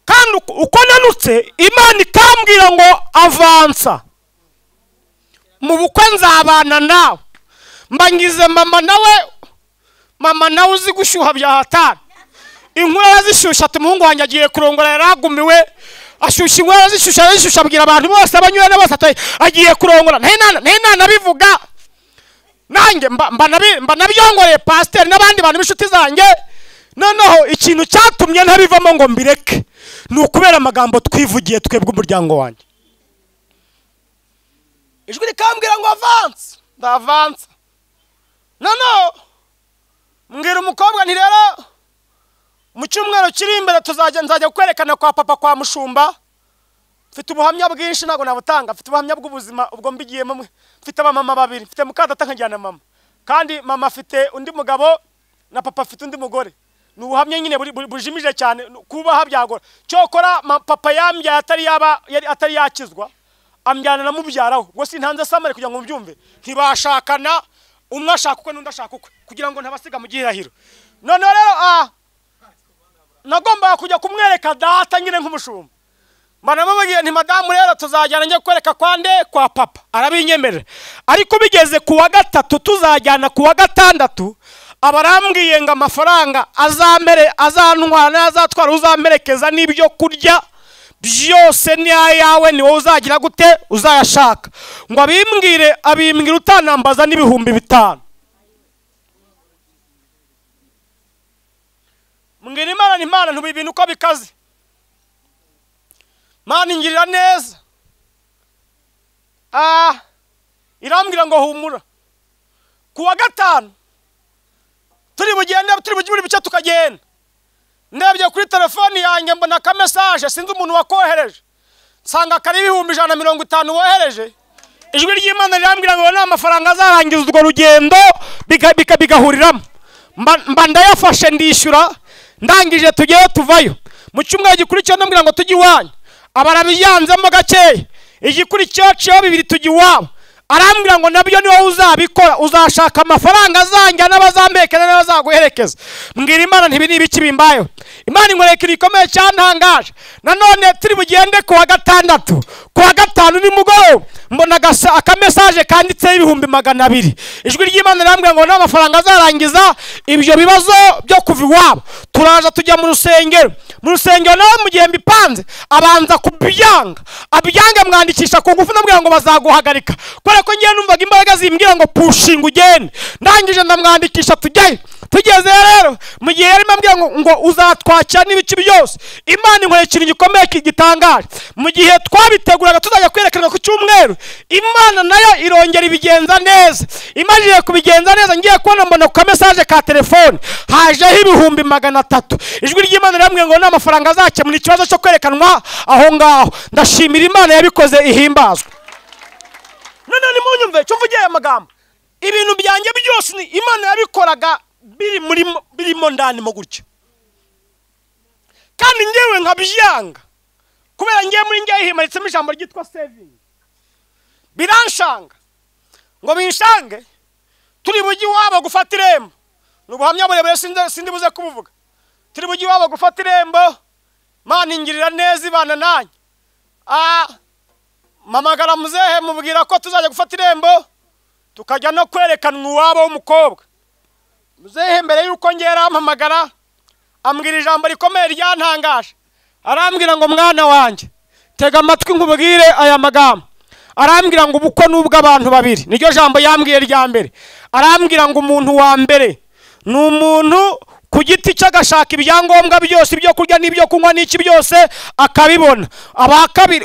Speaker 1: kandi uko nanutse Imana ikambwira ngo avansa mu bukwe nzabana nawe. Mbangize mama nawe, mama nawe uzi gushyuha bya hatari. Inkuru arazishyushya ati umuhungu wanjye agiye kurongora yaragumiwe. Ashyushya inkuru arazishyushya arazishyushya abwira abantu bose abanyurane bose ati agiye kurongora. Ntena nabivuga nanjye mba nabyongoreye pasiteri n'abandi bantu b'inshuti zanjye. Noneho ikintu cyatumye ntabivamo ngo mbireke ni ukubera amagambo twivugiye twebwe umuryango wanjye. Ijwi rikambwira ngo avanse, ndavansa. Noneho mbwira umukobwa nti rero mu cyumweru kiri imbere tuzajya nzajya kwerekana kwa papa kwa mushumba. Mfite ubuhamya bwinshi ntabwo nabutanga, mfite ubuhamya bw'ubuzima ubwo mbigiyemo. Mfite abamama babiri, mfite mukadata nkajyana mama, kandi mama afite undi mugabo na papa afite undi mugore. Ni ubuhamya nyine bujimije cyane, kubaha byagora. Cyokora papa yambyaye atari yaba atari yakizwa, ambyana na mubyaraho. Ubwo sintanze samare kugira ngo mubyumve. Ntibashakana, umwe ashaka ukwe n'undi ashaka ukwe, kugira ngo ntabasiga mu gihirahiro. Noneho rero nagombaga kujya kumwereka data nyine nk'umushumba. Mbanamubwiye nti madamu rero tuzajyana njye kwereka kwande kwa papa, arabinyemerera. Ariko bigeze ku wa gatatu tuzajyana ku wa gatandatu, abarambwiye ngo amafaranga azamere azantwara n'azatwara uzamperekeza n'ibyo kurya byose ni ayawe, ni wowe uzagira gute uzayashaka. Ngo abimbwire, abimbwira utanambaza n'ibihumbi 5. Mbwira Imana nti Imana ntubi ibintu uko bikaze, Mana ingirira neza. Irambwira ngo humura. Ku wa gatanu turi bugende, turi bugire ibice tukagenda. Ndebye kuri telefoni yanjye mbona ka message, sinzi umuntu wakohereje, nsanga kari 150,000 wohereje. Ijwi ry'Imana rirambwira ngo ni amafaranga azarangiza urwo rugendo bigahuriramo. Mba ndayafashe ndishyura, ndangije tugiye tuvayo. Mu cyumweru gikurikiyeho ndambwira ngo tujye iwanyu, abarabiyanzemo gakeya. Igikurikiyeho ciyeho 2 tujya iwabo, arambwira ngo nabyo ni wowe uzabikora, uzashaka amafaranga azanjya n'abazambekera n'abazaguherekeza. Mbwira Imana nti ibi ni ibiki bimbayeho. Imana inkoreye ikintu gikomeye cyantangaje. Nanone turi bugende ku wa gatandatu, ku wa gatanu nimugoroba mbona akamesaje kanditseho 200,000. Ijwi ry'Imana rirambwira ngo n'amafaranga azarangiza ibyo bibazo byo kuva iwabo. Turaza tujya mu rusengero, mu rusengero nawe mu gihe mbipanze abanza kubyanga, abyanga mwandikisha ku ngufu, ndamubwira ngo bazaguhagarika kubera ko ngiye numvaga imbaraga zimbwira ngo pushinga ugende. Ndangije ndamwandikisha tujyayo. Tugeze rero mu gihe yarimo ambwira ngo uzatwakira n'ibice byose, Imana inkoreye ikintu gikomeye gitangaje. Mu gihe twabiteguraga tuzajya kwerekanwa ku cyumweru, Imana nayo irongera ibigenza neza. Imajije kubigenza neza, ngiye kubona mbona ku message ka telefone hajeho 300,000. Ijwi ry'Imana rirambwira ngo n'amafaranga azakemura ikibazo cyo kwerekanwa aho ngaho. Ndashimira Imana yabikoze, ihimbazwe. None nimunyumve cyo mvugiye aya magambo, ibintu byanjye byose ni Imana yabikoraga biri muri birimo ndani mo gutya. Kandi ngewe nkabyanga kubera ngewe muri ngewe himanitsemo ijambo ryitwa saving. Biranshanga ngo binshange turi bujye iwabo gufata irembo. Ni ubuhamya burebure sindi buze kubuvuga. Turi bujye iwabo gufata irembo, Mana ingirira neza ibana nanjye. Mpamagara muzehe mubwira ko tuzajya gufata irembo tukajya no kwerekanwa iwabo w'umukobwa. Muzehe mbere y'uko ngera ampamagara ambwira ijambo rikomeye ryantangaje. Arambwira ngo mwana wanjye tega amatwi nkubwire aya magambo. Arambwira ngo ubukwe n'ubw'abantu babiri. Niryo jambo yambwiye rya mbere. Arambwira ngo umuntu wa mbere ni umuntu ku giti cye agashaka ibyangombwa byose, ibyo kurya n'ibyo kunywa n'iki byose akabibona.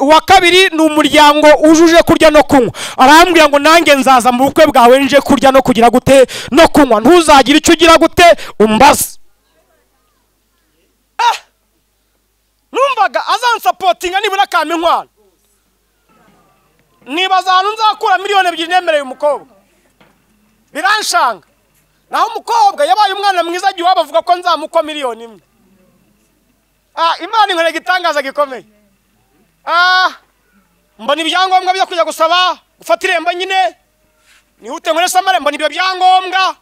Speaker 1: Uwa kabiri ni umuryango ujuje kurya no kunywa. Arambwira ngo nanjye nzaza mu bukwe bwawe nje kurya no kugira gute no kunywa, ntuzagire icyo ugira gute umbaze. Numvaga azansapotinga nibura akampa inkwano. Nibaza ahantu nzakura 2 miliyoni nemereye umukobwa. Biranshanga. Naho umukobwa yabaye umwana mwiza agiye iwabo avuga ko nzamukwa 1 miliyoni. Imana inkorera igitangaza gikomeye. Mbona ibyangombwa byo kujya gusaba gufata irembo nyine, nihute nkore samare, mbona ibyo byangombwa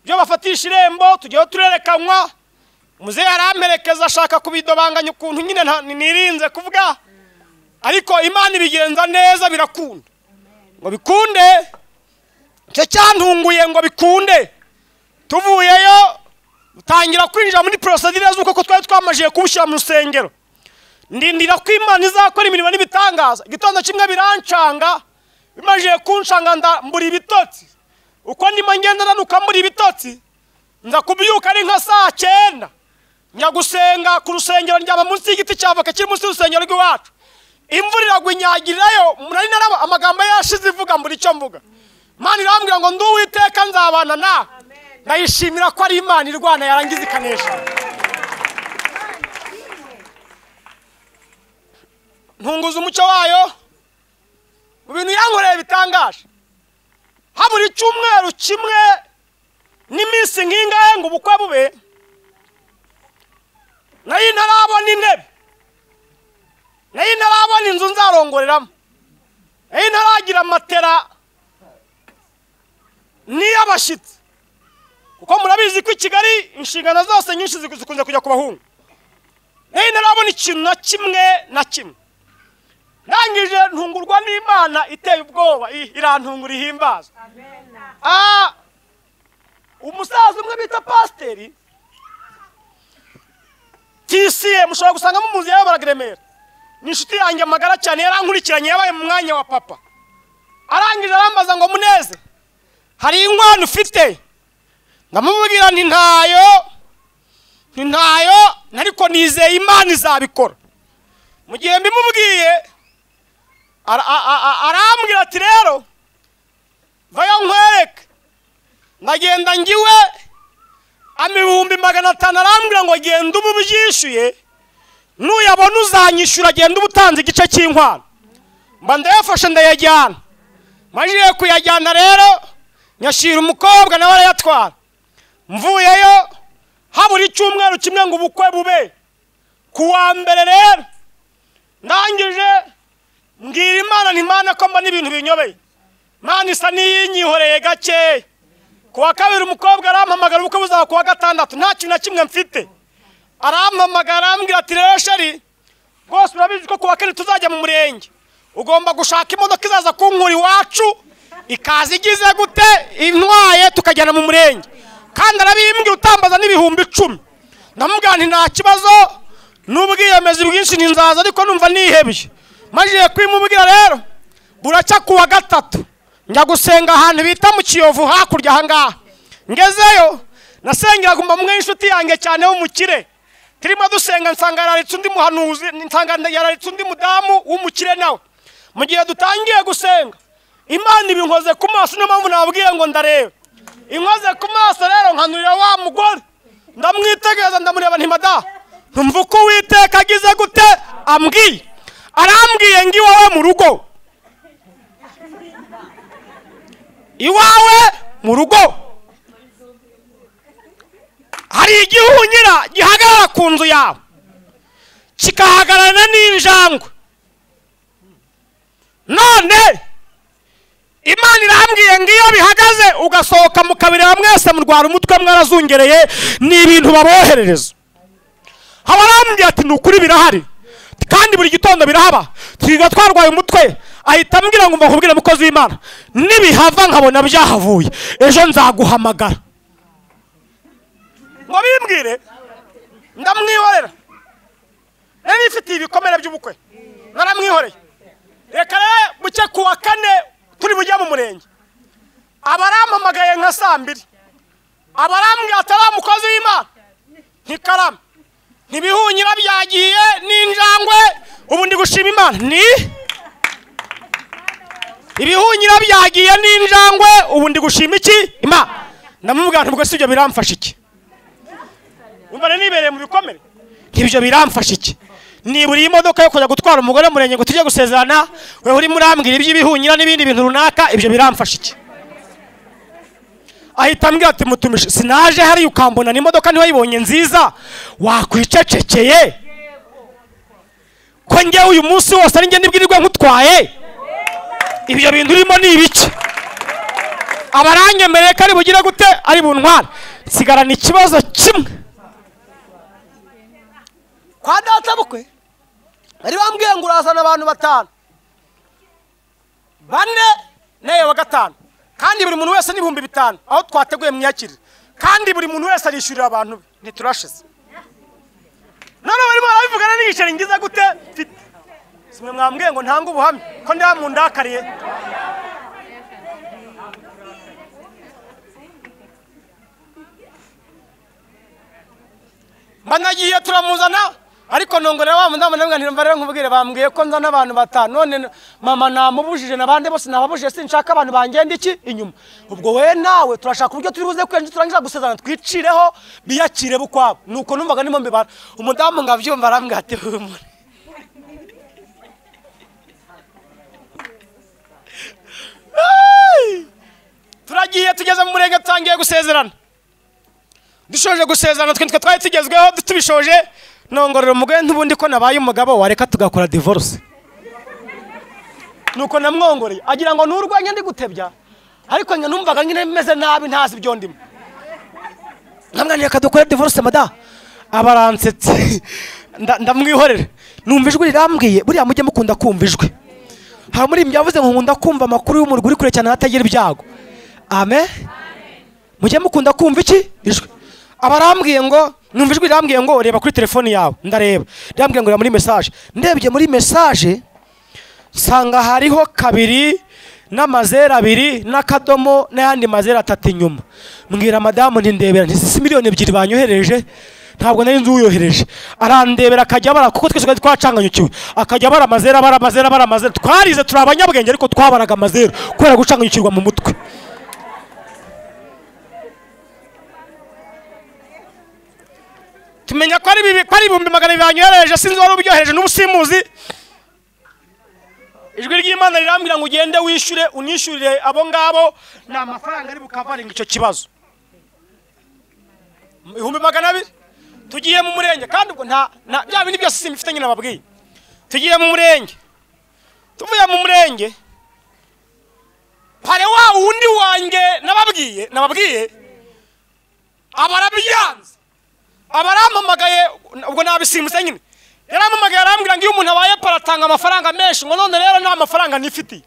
Speaker 1: byo bafatisha irembo tujyeho turerekanwa. Muzehe aramperekeza ashaka kubidobanganya ukuntu nyine nirinze kuvuga, ariko Imana ibigenza neza birakunda. Ngo bikunde, icyo cyantunguye ngo bikunde. Tuvuyeyo dutangira kwinjira muri procedure z'uko twari twamajije kubushyira mu rusengero. Ndindira ko Imana izakora imirimo n'ibitangaza. Igitondo kimwe birancanga, bimajije kunshanga mbura ibitotsi. Uko ndimo ngenda nanuka mbura ibitotsi, nza kubyuka ari nka saa 9 njya gusenga ku rusengero, ndyama munsi y'igiti cya avoka kiri munsi y'urusengero rw'iwacu. Imvura iragwa inyagirirayo, nari naraba amagambo yashize ivuga mbura icyo mvuga. Imana irambwira ngo ndi Uwiteka nzabana nawe. Ndayishimira ko ari Imana irwana yarangiza ikanesha. Ntunguza umucyo wayo mu bintu yankoreye bitangaje. Habura icyumweru kimwe n'iminsi nk'ingahe ngo ubukwe bube, nari ntarabona intebe, nari ntarabona inzu nzarongoreramo, nari ntaragira matera n'iy'abashyitsi. Kuko murabizi ko i Kigali inshingano zose nyinshi zikunze kujya ku bahungu. Nari ntarabona ikintu na kimwe na kimwe. Ndangije ntungurwa n'Imana iteye ubwoba, irantungura ihimbaza. Umusaza umwe bita pasiteri TCM, mushobora gusangamo umuzi yayoboraga i Remera. Ni inshuti yanjye magara cyane, yarankurikiranye, yabaye mu mwanya wa papa. Arangije arambaza ngo Muneze, hari inkwano ufite? Ndamubwira nti ntayo, ntayo, ariko nizeye Imana izabikora. Mu gihe mbimubwiye arambwira ati rero vayo nkwereke. Ndagenda ngiwe 500,000, arambwira ngo genda ubu ubyishyuye, nuyabona uzanyishyura, genda uba utanze igice cy'inkwano. Mba ndayafashe ndayajyana. Majije kuyajyana rero nyashira umukobwa nawe arayatwara. Mvuyeyo habura icyumweru kimwe ngo ubukwe bube. Ku wa mbere rero ndangije mbwira Imana nti Imana ko mbona ibintu binyobeye. Imana isa n'iyinyihoreye gakeya. Ku wa kabiri umukobwa arampamagara, ubukwe buzaba ku wa gatandatu, nta kintu na kimwe mfite. Arampamagara arambwira ati rero sheri, rwose urabizi ko ku wa kane tuzajya mu murenge, ugomba gushaka imodoka izaza kunkura iwacu, ikaza igize gute intwaye tukajyana mu murenge. Kandi arabimbwira utambaza n'10,000. Ndamubwira nti nta kibazo, n'ubwiyemezi bwinshi ninzaza, ariko numva nihebye. Majije kwimubwira rero buracya ku wa gatatu njya gusenga ahantu bita mu Kiyovu hakurya aha ngaha. Ngezeyo nasengeraga umwe inshuti yanjye cyane w'umukire. Turimo dusenga nsanga yararitse undi muhanuzi, nsanga yararitse undi mudamu w'umukire nawe. Mu gihe dutangiye gusenga Imana ibinkoze ku maso, niyo mpamvu nababwiye ngo ndareba. Inkoze ku maso rero nkanurira wa mugore, ndamwitegereza ndamureba nti mada, ntumva uko Uwiteka agize gute ambwiye. Arambwiye ngo iwawe mu rugo, iwawe mu rugo hari igihunyira gihagarara ku nzu yawe. Kikahagararana n'injangwe. None Imana irambwiye ngo iyo bihagaze ugasohoka mu kabiri mwese murwara umutwe mwarazungereye, ni ibintu baboherereza. Abarambwiye ati nukuri birahari kandi buri gitondo birahaba, twiga twarwaye umutwe. Ahita ambwira ngo mbakubwire mukozi w'Imana, nibihava nkabona byahavuye ejo nzaguhamagara. Ngo bimbwire ndamwihorera, nari nifitiye ibikomere by'ubukwe naramwihoreye. Reka rero buke kuwa kane turi bujye mu murenge, abarampamagaye nka saa mbiri, abarambwira atari umukozi w'Imana ntikarame, ntibihunyira byagiye n'injangwe, ubu ndi gushima Imana. Ni ibihunyira byagiye n'injangwe, ubu ndi gushima iki? Imana. Ndamubwira nti ubwo si ibyo biramfasha iki? Umva nibereye mu bikomere, ibyo biramfasha iki? Niburiye imodoka yo kujya gutwara umugore murenge ngo tujye gusezerana, wewe uri murambwira iby'ibihunyira n'ibindi bintu runaka, ibyo biramfasha iki? Ahita ambwira ati mutumishe, sinaje hari ukambona n'imodoka ntiwayibonye nziza, wakwicecekeye ko njye uyu munsi wose ari njye nibwirirwa nkutwaye, ibyo bintu urimo ni ibiki? Abaranyemereye ko ari bugire gute, ari buntware. Nsigarana ikibazo kimwe kwa data bukwe. Bari bambwiye ngo urazana abantu batanu, bane naye wa gatanu, kandi buri muntu wese ni 5000 aho twateguye mwiyakire, kandi buri muntu wese arishyurira abantu ntiturashize. None barimo barabivugana n'igiceri ngiza gute mfite? Simwe mwambwiye ngo ntanga ubuhamya ko ndamundakariye. Banagiye turamuzana, ariko nongora wa mudamu namwe ntirumva rero nkubwire, bambwiye ko nzana abantu batanu, none mama namubujije nabande bose nababujije, sinshaka abantu bangenda iki inyuma. Ubwo we nawe turashaka uburyo turi buze kwenje turangiza gusezerana twicireho biyakire bukwabo. Nuko numvaga nimo mbibara, umudamu ngavyumva arambwira ati turagiye tugeze mu murenge tutangiye gusezerana. Dushoje gusezerana twe twari tugezweho tubishoje, nongorera umugore ntubundi ko nabaye umugabo wareka tugakora divorce. Nuko namwongoreye agira ngo nurwanya ndi gutebya, ariko njye numvaga nyine meze nabi ntazi ibyo ndimo. Nkamwanira kadukora divorce mada, abaransetse ndamwihorera. Numva ijwi rirambwiye, buriya mujye mukunda kumva ijwi. Ha muri ibyo ngo nkunda kumva amakuru y'umurwi uri kure cyane atagira ibyago. Amen. Mujye mukunda kumva iki? Ijwi. Abarambwiye ngo numva ijwi rirambwiye ngo reba kuri telefone yawe, ndareba. Rirambwiye ngo reba muri message. Ndebye muri message sanga hariho 2 n'amazero 2 n'akadomo n'ayandi mazero 3 inyuma. Mbwira madamu nti ndebera, nti si miliyoni 2 banyohereje, ntabwo nari nzi uyohereje. Arandebera akajya abara, kuko twese twari twacanganyukiwe, akajya abara amazero, abara amazero, abara amazero. Twarize turi abanyabwenge ariko twabaraga amazero kubera gucanganyukirwa mu mutwe. Tumenya ko ari bibi, ko ari 200,000 banyohereje, sinzi wari ubyohereje n'ubusimuzi. Ijwi ry'Imana rirambwira ngo ugende wishyure, unishyurire abo ngabo, ni amafaranga ari bukavaringa icyo kibazo. 200,000. Tugiye mu murenge, kandi ubwo nta bya bindi byose simfite nyine nababwiye. Tugiye mu murenge, tuvuye mu murenge, pare wa wundi wanjye nababwiye abarabyanze, abarampamagaye, ubwo nabisimutse nyine. Yarampamagaye arambwira ngo iyo umuntu abaye paratanga amafaranga menshi, ngo none rero nta mafaranga nifitiye,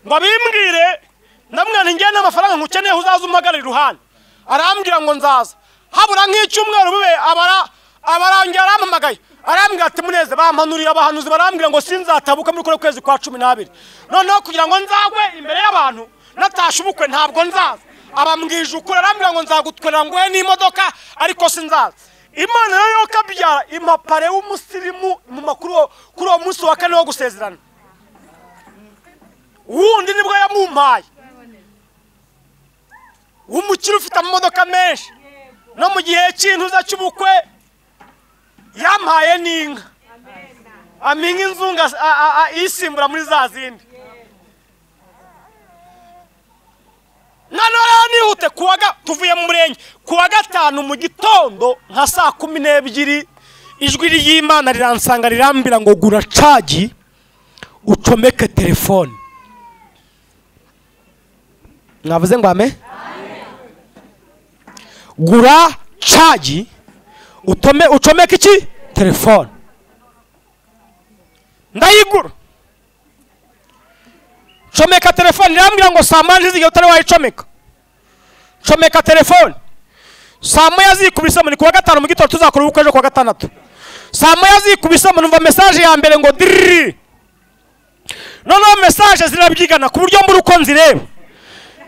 Speaker 1: ngo abimbwire. Ndamwana ngiye n'amafaranga nkukeneye uzaza umpagarira iruhande. Arambwira ngo nzaza. Habura nk'icyumweru bube abarangira arampamagaye arambwira ati Muneze bampanuriye abahanuzi barambwira ngo sinzatabuka muri kure kwezi kwa 12, noneho kugira ngo nzagwe imbere y'abantu natasha ubukwe ntabwo nzaza. Abambwije ukuri arambwira ngo nzagutwerera nguhe n'imodoka ariko sinzaza. Imana rero kabyara impapare w'umusirimu mu makuru kuri uwo munsi wa kane wo gusezerana, wundi nibwo yamumpaye, w'umukire ufite amamodoka menshi, no mu gihe cy'intuza cy'ubukwe yampaye n'inka, aminga inzunga isimbura muri za zindi. Nanone nihute kuwa tuvuye mu murenge kuwa gatanu mu gitondo nka saa 12 Ijwi ry'Imana riransanga rirambira ngo gura cagi ucomeke telefone. Mwavuze ngo ame? Gura cagi ucomeke iki? Telefone. Ndayigura. Comeka telefone irambwira ngo saa 8 zigeze utari wayicomeka. Comeka telefone. Saa 1 zikubisemo ni kuwa gatanu mu gitondo tuzakora ubukwe ejo kuwa gatandatu. Saa 1 zikubisemo numva message ya mbere ngo dirri. Noneho message zirabyigana ku buryo mbura uko nzireba.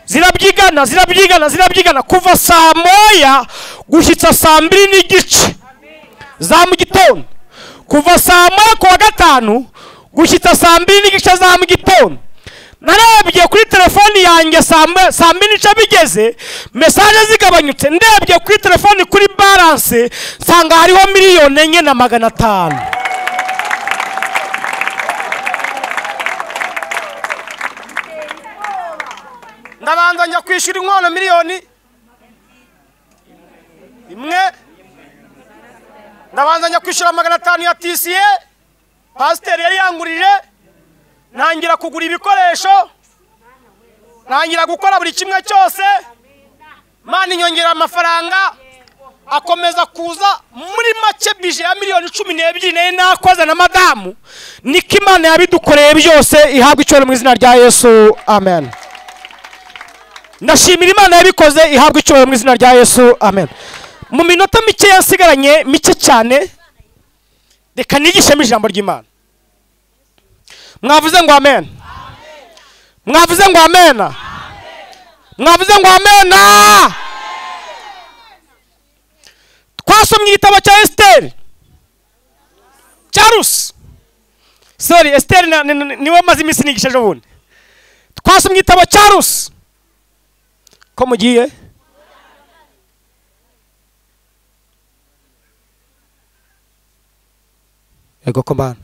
Speaker 1: Zirabyigana zirabyigana zirabyigana kuva saa 1 gushyitsa saa 2:15 za mu gitondo. Kuva saa 1 kuwa gatanu gushyitsa saa 2:15 za mu gitondo. Narebye kuri telefoni yanjye saa 2:15 bigeze message zigabanyutse, ndebye kuri telefoni kuri balance nsanga hariho 4,500,000. Ndabanza njya kwishyura inkwano 1 miliyoni. Ndabanza njya kwishyura 500 ya TCA pasiteri yari yangurije. Ntangira kugura ibikoresho, ntangira gukora buri kimwe cyose. Mani nyongera amafaranga akomeza kuza. Muri make bije ya 12 miliyoni nayo nakoze na madamu. Niko Imana yabidukoreye byose, ihabwa icyubahiro mu izina rya Yesu, amen. Ndashimira Imana yabikoze, ihabwa icyubahiro mu izina rya Yesu, amen. Mu minota mike yasigaranye, mike cyane, reka nigishemo ijambo ry'Imana. Mwavuze ngo amen. Mwavuze ngo amen. Mwavuze ngo amen. Twasomye igitabo cya Esther. Cya Rusi. Sorry, Esther niwe maze iminsi nigisha ejo bundi. Twasomye igitabo cya Rusi. Ko mugiye? Ego komana.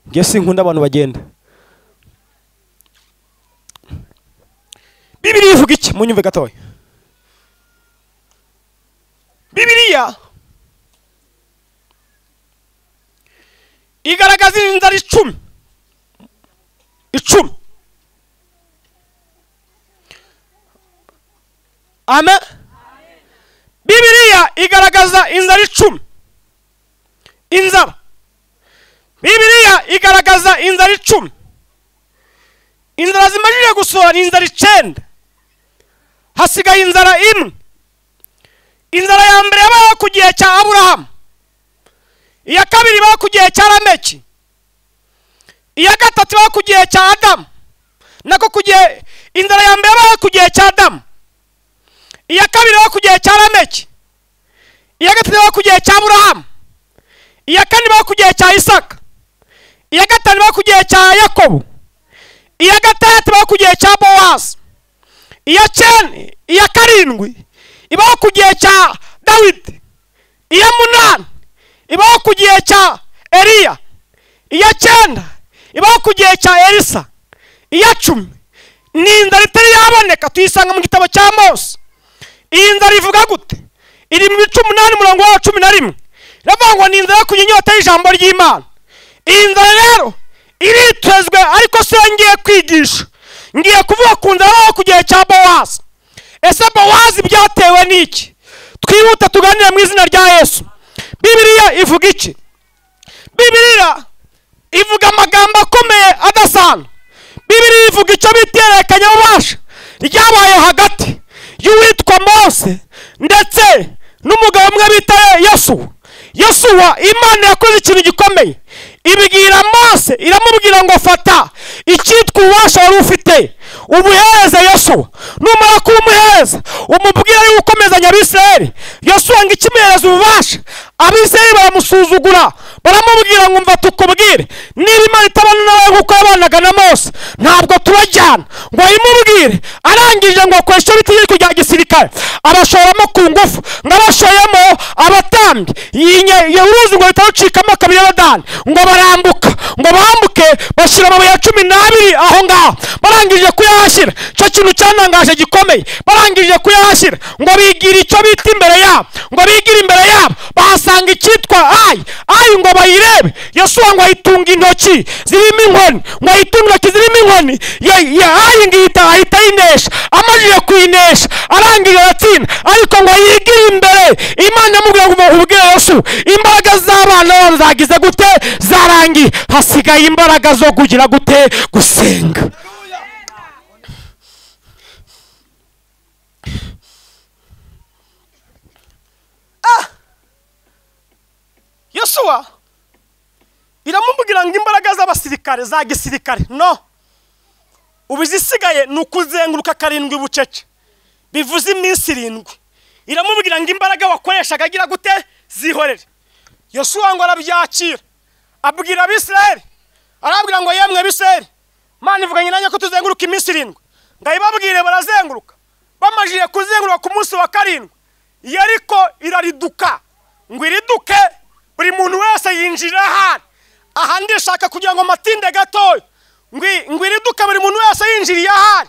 Speaker 1: Ngiye sinkunda abantu bagenda. Bibiliya ivuga iki? Munyumve gatoya. Bibiliya igaragaza inzara 10. 10. Amen. Bibiliya igaragaza inzara 10. Inzara. Bibiliya igaragaza inzara 10. Inzara zimajije gusohora ni inzara 9. Hasigaye inzara imwe. Inzara ya mbere yabaye ku gihe cya Aburahamu. Iya kabiri ibaho ku gihe cya Lameki. Iya gatatu ibaho ku gihe cya Adamu. Nako ku gihe inzara ya mbere yabaye ku gihe cya Adamu. Iya kabiri ibaho ku gihe cya Lameki. Iya gatatu ibaho ku gihe cya Aburahamu. Iya kane ibaho ku gihe cya Isaka. Iya gatanu ibaho ku gihe cya Yakobo. Iya gatandatu ibaho ku gihe cya Bowazi. Iya cyenda, iya karindwi ibaho ku gihe cya Dawidi. Iya munani ibaho ku gihe cya Eliya. Iya cyenda ibaho ku gihe cya Elisa. Iya 10 ni inzara itari yaboneka, tuyisanga mu gitabo cya Mose. Iyi nzara ivuga gute? Iri mu bice 8 umurongo wa 11. Iravuga ngo ni inzara yo kugira inyota y'ijambo ry'Imana. Iyi nzara rero iritezwe, ariko se ngiye kwigisha. Ngiye kuvuga ku nzara yo ku gihe cya Bowazi. Ese Bowazi byatewe n'iki? Twihuta tuganire mu izina rya Yesu. Bibiliya ivuga iki? Bibiliya ivuga amagambo akomeye adasanzwe. Bibiliya ivuga icyo bita ihererekanyabubasha ryabaye hagati y'uwitwa Mose ndetse n'umugabo umwe bita Yosuwa. Yosuwa, Imana yakoze ikintu gikomeye. Ibwira Mose, iramubwira ngo fata icyitwa ububasha wari ufite ubuhereze Yosuwa. Numara kumuhereza umubwira yuko ukomezanya Abisirayeli. Yosuwa ngo ikimuhereza ububasha Abisirayeli baramusuzugura, baramubwira ngo mva tukubwire, niba Imana itabana nawe nk'uko yabanaga na Mose ntabwo turajyana. Ngo ayimubwire, arangije ngo akoreshe itegeko rya gisirikare, abashoramo ku ngufu, ngo abashoyemo abatambyi, uruzi ngo ruhita rucikamo kabiri Yorodani, ngo barambuka, ngo bambuke bashyira amabuye ya 12 aho ngaho. Barangije kuyahashyira, icyo kintu cyanangaje gikomeye, barangije kuyahashyira ngo bigira icyo bita imbere yabo, ngo bigira imbere yabo bahasanga icyitwa Ayi. Ayi ngo bayirebe, Yosuwa ngo ayitunga intoki zirimo inkoni, ngo ayitunga intoki zirimo inkoni, Ayi ngo ahita ayinesha. Amajije kuyinesha arangije aratsinda, ariko ngo yigire imbere. Imana imubwira ngo ubwire Yosuwa, imbaraga z'abana babo zagize gute? Zarangiye, hasigaye imbaraga zo kugira gute? Gusenga. Yosuwa iramubwira ngo imbaraga z'abasirikare za gisirikare no, ubu izisigaye ni ukuzenguruka 7 bucece, bivuze iminsi 7. Iramubwira ngo imbaraga wakoreshaga agira gute? Zihorere. Yosuwa ngo arabyakira, abwira Abisirayeli, arabwira ngo yemwe Abisirayeli, Imana ivuganye nanjye ko tuzenguruka iminsi 7. Ngo ayibabwire, barazenguruka. Bamajije kuzenguruka ku munsi wa 7, Yeriko irariduka. Ngo iriduke, buri muntu wese yinjira ahari. Aha ndishaka kugira ngo matinde gatoya, ngo iriduke buri muntu wese yinjiriye ahari.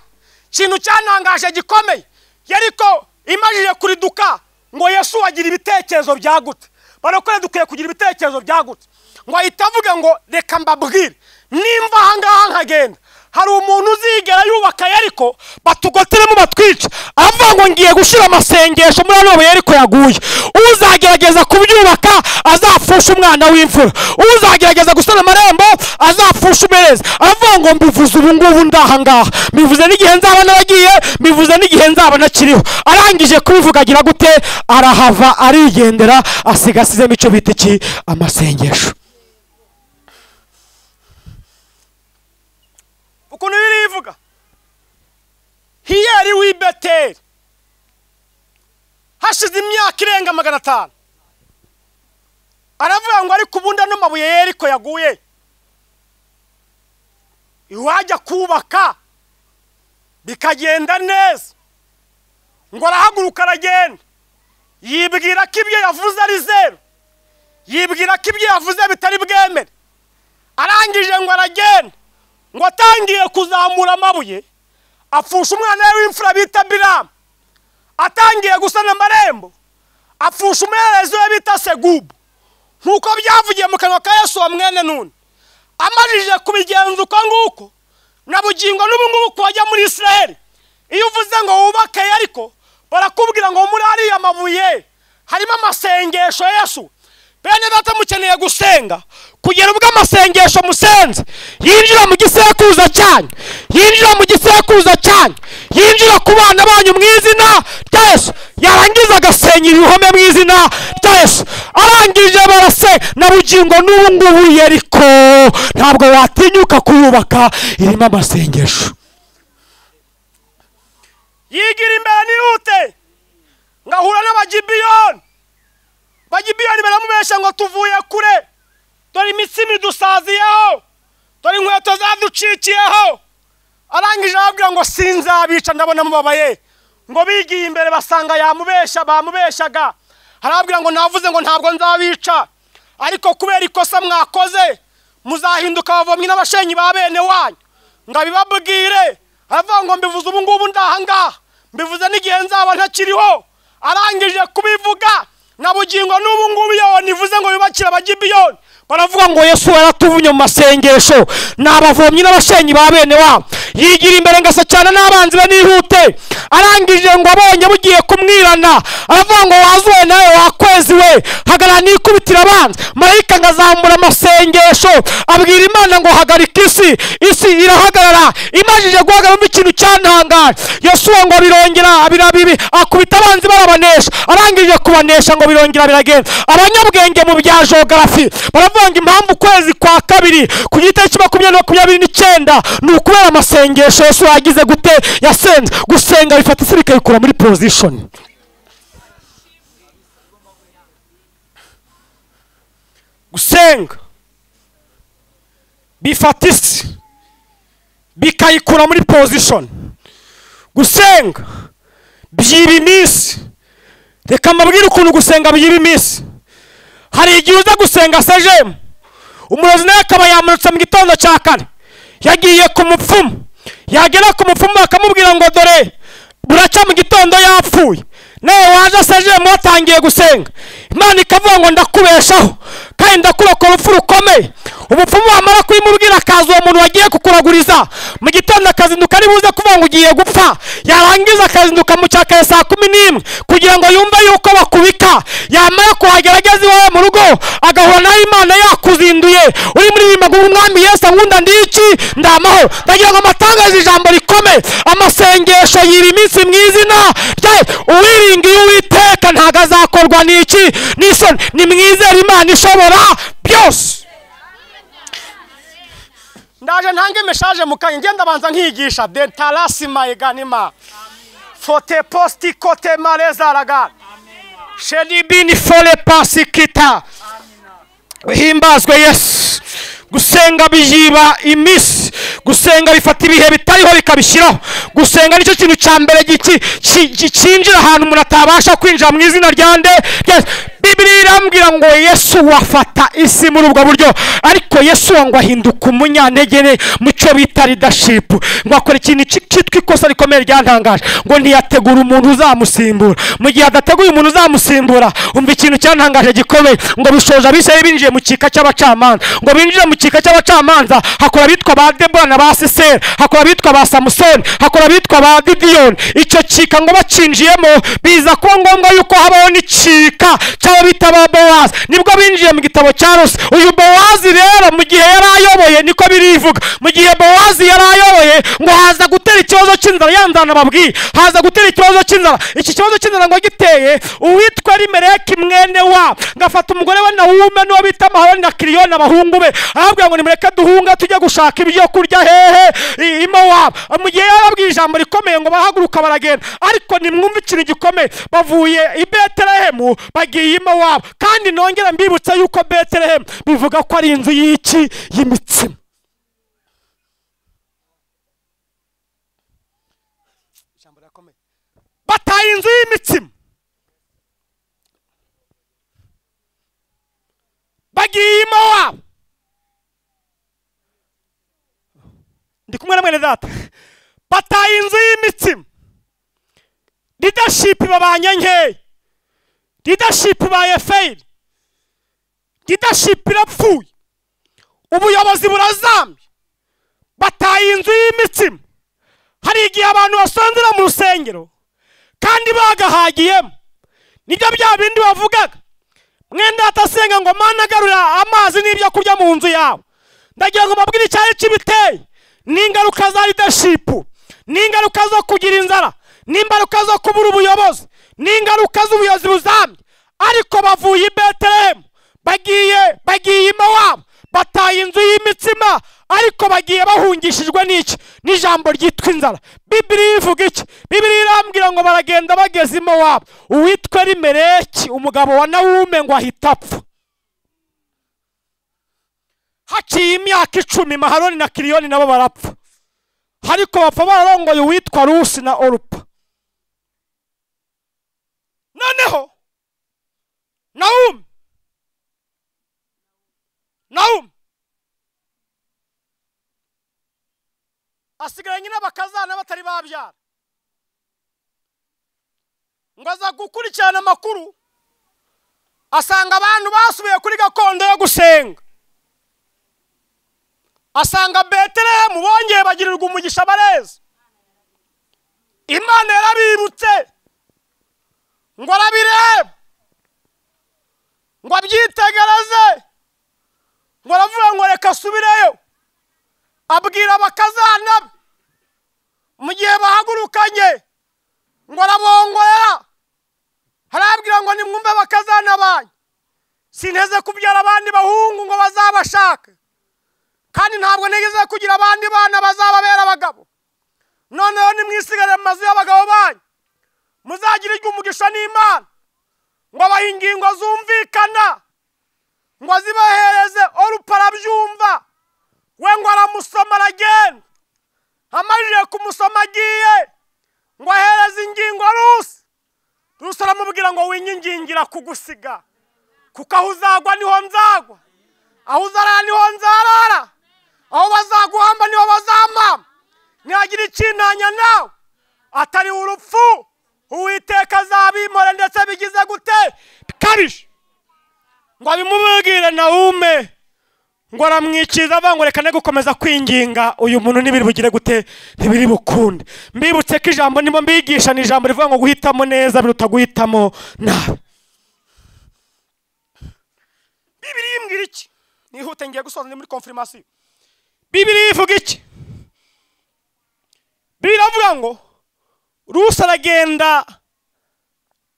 Speaker 1: Ikintu cyanangaje gikomeye, Yeriko imajije kuriduka, ngo Yesu agira ibitekerezo byagutse. Barokore dukwiye kugira ibitekerezo byagutse. Ngo ahita avuga ngo reka mbabwire, nimva aha ngaha nkagenda, hari umuntu uzigera yubaka Yeriko batugoteremo batwica. Avuga ngo ngiye gushyira amasengesho muri ano Yeriko yaguye, uzagerageza kubyubaka azapfusha umwana w'imfura, uzagerageza gusana amarembo azapfusha umereza. Avuga ngo mbivuze ubu ngubu ndaha ngaha, mbivuze n'igihe nzaba naragiye, mbivuze n'igihe nzaba nakiriho. Arangije kubivuga agira gute? Arahava arigendera, asiga asizemo icyo bita iki? Amasengesho. Ukuntu birivuga, Hiyeri w'i Beteli hashize imyaka irenga 500, aravuga ngo ariko ubundi ano mabuye Yeriko yaguye, iwajya kubaka bikagenda neza. Ngo arahaguruka aragenda, yibwira ko ibyo yavuze ari zeru, yibwira ko ibyo yavuze bitari bwemere. Arangije ngo aragenda, ngo atangiye kuzamura amabuye, apfusha umwana we w'imfura bita Biramu. Atangiye gusana amarembo, apfusha umuhererezi we bita Segubu, nk'uko byavugiye mu kanwa ka Yosuwa mwene Nuni. Amajije kubigenza uko nguko, na bugingo n'ubu ngubu kuwajya muri Isirayeli, iyo uvuze ngo wubake Yeriko, barakubwira ngo muri ariya mabuye harimo amasengesho ya Yesu. Bene data, mukeneye gusenga kugera ubwo amasengesho musenze yinjira mu gisekuruza cyanyu, yinjira mu gisekuruza cyanyu, yinjira ku bana banyu mu izina rya Yesu. Yarangiza agasenya ibihome mu izina rya Yesu. Arangije barase, na bugingo n'ubu ngubu Yeriko ntabwo watinyuka kuyubaka, irimo amasengesho. Yigira imbere nihute, ngahura n'Abagibiyoni. Bagibiyoni baramubesha ngo tuvuye kure, dore imitsima idusaziyeho, dore inkweto zaducikiyeho. Arangije arababwira ngo sinzabica, ndabona mubabaye. Ngo bigiye imbere basanga yamubesha, bamubeshaga. Arababwira ngo navuze ngo ntabwo nzabica, ariko kubera ikosa mwakoze muzahinduka abavomyi n'abashenyi ba bene wanyu. Ngo abibabwire, aravuga ngo mbivuze ubu ngubu ndaha ngaha, mbivuze n'igihe nzaba ntakiriho. Arangije kubivuga, na bugingo n'ubu ngubu iyo nivuze ngo yubakira Abagibiyoni, baravuga ngo Yesu yaratuvunye mu masengesho, ni abavomyi n'abashenyi ba bene wabo. Yigira imbere ngasa cyane n'abanzi be nihute. Arangije ngo abonye bugiye kumwirana, aravuga ngo wazuwe nawe wakwezi we, hagarara nikubitira abanzi. Marayika ngo azamura amasengesho, abwira Imana ngo hagarika isi, isi irahagarara. Imajije guhagarara ikintu cyantangaje, Yosuwa ngo birongera birabibi, akubita abanzi barabanesha. Arangije kubanesha ngo birongera biragenda. Abanyabwenge mu bya geography baravuga ngo impamvu ukwezi kwa kabiri ku itariki 29 ni ukubera amasengesho Yesu yagize gute? Yasenze. Gusenga bifata isi bikayikura muri position. Gusenga bifata isi bikayikura muri position. Gusenga byiba iminsi. Reka mbabwire ukuntu gusenga byiba iminsi. Hari igihe uza gusenga sejemu, umurozi nawe akaba yamanutse mu gitondo cya kare, yagiye ku mupfumu, yagera ku mupfumu bakamubwira ngo dore buracya mu gitondo yapfuye. Nawe waje sejemu watangiye gusenga, Imana ikavuga ngo ndakubeshaho kandi ndakurokora urupfu rukomeye. Umupfumu wamara kubimubwira akaza uwo muntu wagiye kukuraguriza mu gitondo akazinduka ari buze kuvuga ngo ugiye gupfa, yarangiza akazinduka mu cya kare saa 11 kugira ngo yumve yuko bakubika. Yamara kuhagera ageze iwawe mu rugo agahura nawe Imana yakuzinduye uri muri iyi maguru, umwami Yesu ankunda ndiki ndamahoro. Ndagira ngo amatangaze ijambo rikomeye, amasengesho yiba iminsi mu izina rya uwiringiye Uwiteka ntago azakorwa n'iki n'isoni. Nimwizere Imana ishobora byose. Ndaje ntange message mukanye, ngenda banza nkigisha dentarasima eganima fote posti kote mareza raga shelibini fole pasikita. Himbazwe Yesu. Gusenga bijiba iminsi. Gusenga bifata ibihe bitariho bikabishyiraho. Gusenga nicyo kintu cya mbere gikinjira ahantu umuntu atabasha kwinjira mu izina rya nde. Bibiliya irambwira ngo Yesu wafata isi muri ubwo buryo, ariko Yesu ngo ahinduka umunyantegere mu cyo bita leadership, ngo akora ikintu cyitwa ikosa rikomeye ryantangaje, ngo ntiyategura umuntu uzamusimbura. Mu gihe adateguye umuntu uzamusimbura, umva ikintu cyantangaje gikomeye, ngo bishoje abisirayeli binjiye mu kika cy'abacamanza. Ngo binjire mu kika cy'abacamanza hakora abitwa ba Debora na ba Sisera, hakora abitwa ba Samusoni, hakora abitwa ba Gidiyoni. Icyo kika ngo bacinjiyemo biza kuba ngombwa yuko habaho n'ikika cy'abo bita ba Bowazi. Nibwo binjiye mu gitabo cya Rusi. Uyu Bowazi rero mu gihe yari ayoboye, niko birivuga, mu gihe Bowazi yari ayoboye ngo haza gutera ikibazo cy'inzara. Ya nzara nababwiye, haza gutera ikibazo cy'inzara. Iki kibazo cy'inzara ngo giteye, uwitwa Elimeleki mwene wa ngafata umugore we Nawume n'uwo bita Mahaloni na Kiliyoni abahungu be, arababwira ngo nimureke duhunga tujye gushaka ibyo kurya hehe i Mowabu. Mu gihe yarababwiye ijambo rikomeye ngo bahaguruka baragenda, ariko nimwumve ikintu gikomeye, bavuye i Betelehemu bagiye i Mowabu. Kandi nongera mbibutsa yuko Betelehemu bivuga ko ari inzu y'iki y'imitsima. Ijambo rikomeye, bataye inzu y'imitsima bagiye i Mowabu. Ndi kumwe na mwene data. Bataye inzu y'imitsima, leadership babanye nkeya, leadership baye fail, leadership irapfuye, ubuyobozi burazambye. Bataye inzu y'imitsima. Hari igihe abantu basonzera mu rusengero kandi bagahagiyemo. Nibyo bya bindi bavugaga, mwene data asenga ngo Mana garura amazi n'ibyo kurya mu nzu yawe. Ndagira ngo mbabwire icyari kibiteye n'ingaruka za leadership, n'ingaruka zo kugira inzara, n'ingaruka zo kubura ubuyobozi, n'ingaruka z'ubuyobozi buzambye. Ariko bavuye i Betelehemu bagiye i Mowabu, bataye inzu y'imitsima, ariko bagiye bahungishijwe n'iki? N'ijambo ryitwa inzara. Bibiliya ivuga iki? Bibiliya irambwira ngo baragenda bageze i Mowabu, uwitwa Elimeleki umugabo wa Nawume ngo ahita apfa. Haciye imyaka 10 Mahaloni na Kiliyoni nabo barapfa, ariko bapfa bararongoye uwitwa Rusi na Orupa. Noneho Nawume asigaranye n'abakazana batari babyara, ngo aza gukurikirana amakuru asanga abantu basubiye kuri gakondo yo gusenga, asanga Betelehemu bongeye bagirirwa umugisha bareza. Imana yarabibutse ngo arabireba, ngo abyitegereze, ngo aravuga ngo reka asubireyo. Abwira abakazana be mu gihe bahagurukanye ngo arabongorera, arababwira ngo nimwumve abakazana banyu, sinteze kubyara abandi bahungu ngo bazabashake, kandi ntabwo ntegeze kugira abandi bana bazababera abagabo. Noneho nimwisigare mu mazu y'abagabo banyu, muzagirirwe umugisha n'Imana. Ngo abaha ingingo zumvikana, Ngo azibahereze. Orupa arabyumva, we ngo aramusoma aragenda. Amajije kumusoma agiye ngo ahereze ingingo Rusi. Rusi aramubwira ngo winyingingira kugusiga, kuko aho uzagwa niho nzagwa, aho uzarara niho nzarara, aho bazaguhamba niho bazampamba, ntihagira ikintanya nawe atari urupfu, Uwiteka azabimpore ndetse bigize gute bikabije. Ngo abimubwire Nawume, ngo aramwikiza avuga ngo reka ne gukomeza kwinginga uyu muntu, ntibiri bugire gute, ntibiri bukunde. Mbibutse ko ijambo ndimo mbigisha ni ijambo rivuga ngo guhitamo neza biruta guhitamo nabi. Bibiliya imbwira iki? Nihute ngiye gusoza, ndi muri confirmation. Bibiliya ivuga iki? Bibiliya iravuga ngo Rusi aragenda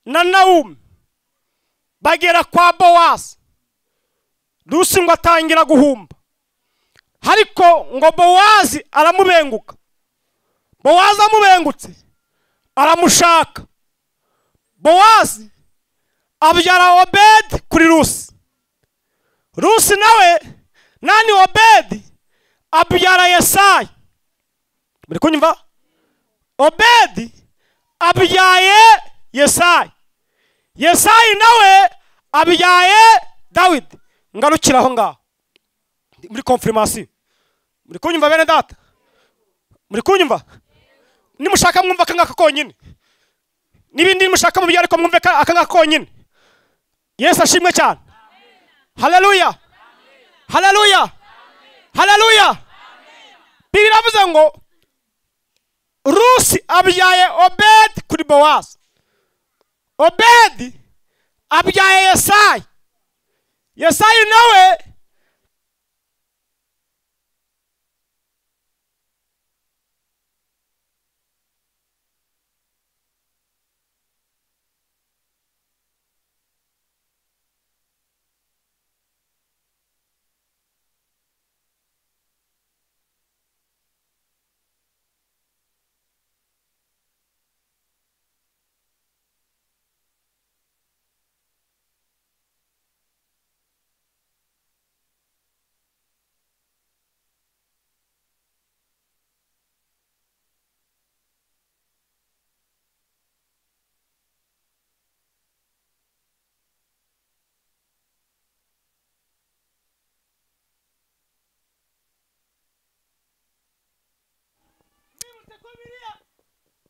Speaker 1: na Nawume bagera kwa Bowazi. Rusi ngo atangira guhumba, ariko ngo Bowazi aramubenguka. Bowazi amubengutse aramushaka. Bowazi abyara Obedi kuri Rusi. Rusi nawe nani Obedi abyara Yesayi. Muri kunyumva? Obedi abyaye Yesayi. Yesayi nawe abyaye Dawidi. Ngarukira aho ngaho muri confirmation. Muri kunyumva bene data? Muri kunyumva? Nimushaka mwumva akangaka konyine, n'ibindi nimushaka mubyo, ariko mwumve akangaka konyine. Yesu ashimwe cyane. Haleluya, haleluya, haleluya. Bibiliya iravuze ngo Rusi abyaye Obedi kuri Bowazi. Obedi abyaye Yesayi. Yesayi nawe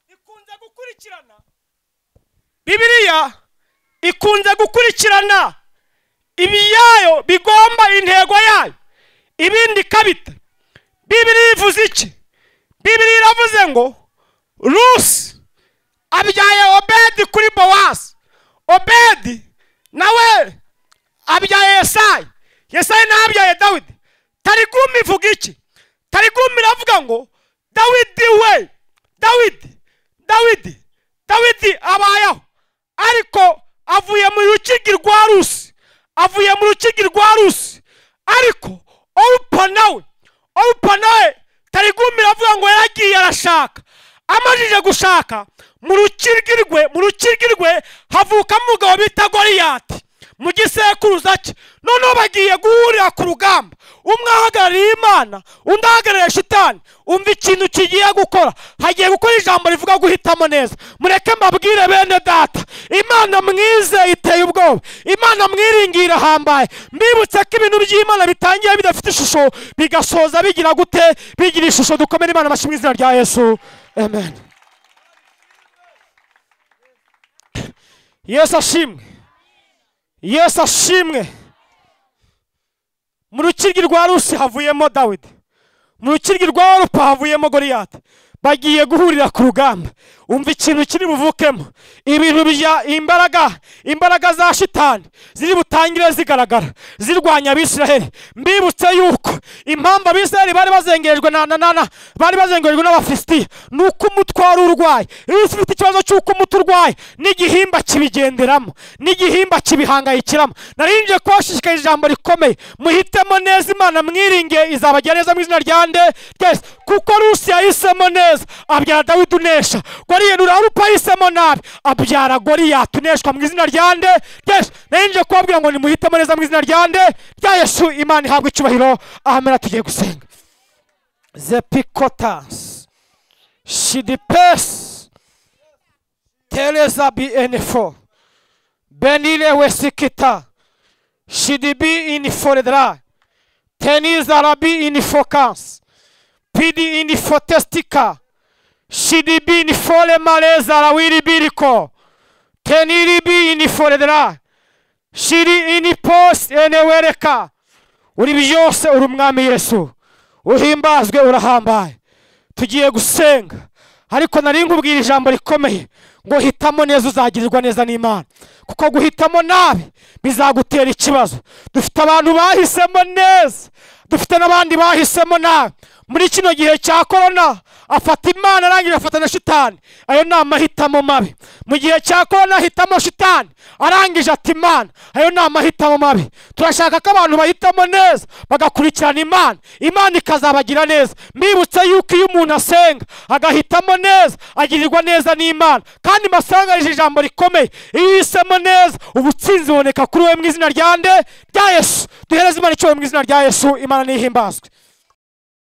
Speaker 1: ikunze gukurikirana. Bibiliya ikunze gukurikirana ibiyayo bigomba intego yayo, ibindi kabita. Bibiliya ivuze iki? Bibiliya iravuze ngo Rusi abyaye Obedi kuri Bowazi. Obedi nawe abyaye Yesayi. Yesayi nawe abyaye Dawidi. Tarigumi ivuga iki? Tarigumi iravuga ngo Dawidi we, Dawidi, Dawidi, Dawidi abayeho, ariko avuye mu rukigi rwa Rusi, avuye mu rukigi rwa Rusi. Ariko Orupa nawe, Orupa nawe Tarigumi iravuga ngo yaragiye arashaka. Amajije gushaka mu rukigi rwe, mu rukigi rwe havuka umugabo bita Goliyati mu gisekuruza cye. Noneho bagiye guhurira ku rugamba, umwe ahagarariye Imana, undi ahagarariye Shitani. Umva ikintu kigiye gukora, hagiye gukora ijambo rivuga guhitamo neza. Mureke mbabwire bene data, Imana mwize iteye ubwoba, Imana mwiringira hambaye. Mbibutse ko ibintu by'Imana bitangiye bidafite ishusho, bigasoza bigira gute? Bigira ishusho. Dukomere Imana amashyi mu izina rya Yesu, amen. Yesu ashimwe, Yesu ashimwe. Mu rukigi rwa Rusi havuyemo Dawidi, mu rukigi rwa Orupa havuyemo Goliyati. Bagiye guhurira ku rugamba. Umva ikintu kiri buvukemo, ibintu bya imbaraga, imbaraga za Shitani ziri butangire zigaragara zirwanya Abisiraheli. Mbibutse yuko impamvu Abisiraheli bari bazengerejwe na bari bazengerejwe n'Abafilisitiya nuko umutwaro urwaye. Iyo ufite ikibazo cy'uko umutwe urwaye n'igihimba kibigenderamo, n'igihimba kibihangayikiramo. Narinje kubashishikariza ijambo rikomeye, muhitemo neza Imana mwiringiye, izabagira neza mu izina rya nde? Twese. Kuko Rusi yahisemo neza abyara Dawidi unesha. Ariyenura Orupa ahisemo nabi, abyara Goliyati uneshwa mu izina rya nde? Yesu. Nari kubabwira ngo nimuhitemo neza mu izina rya nde? Rya Yesu. Imana ihabwe icyubahiro. Amen. Tugiye gusenga. Zepikotas shidipes tereza bnfo benile wesikita shidibi iniforedra tenizarabi inifokans pidi inifotestika shidibi inifole maleza rawiribiriko teniribi iniforedra shiri inipos enewereka. Uri byose, uri umwami Yesu, uhimbazwe, urahambaye. Tugiye gusenga, ariko nari nkubwira ijambo rikomeye ngo hitamo neza uzagirirwa neza n'Imana, kuko guhitamo nabi bizagutera ikibazo. Dufite abantu bahisemo neza, dufite n'abandi bahisemo nabi. Muri kino gihe cya korona afata Imana arangije afata na shitani. Ayo ni amahitamo mabi. Mu gihe cya korona ahitamo shitani arangije ati Imana. Ayo ni amahitamo mabi. Turashaka ko abantu bahitamo neza bagakurikirana Imana, Imana ikazabagira neza. Mbibutse yuko iyo umuntu asenga agahitamo neza agirirwa neza n'Imana. Kandi mbasangarije ijambo rikomeye, iyo uhisemo neza ubutsinzi buboneka kuri wowe mu izina rya nde? Rya Yesu. Duhereze Imana icyubahiro mu izina rya Yesu. Imana nihimbazwe.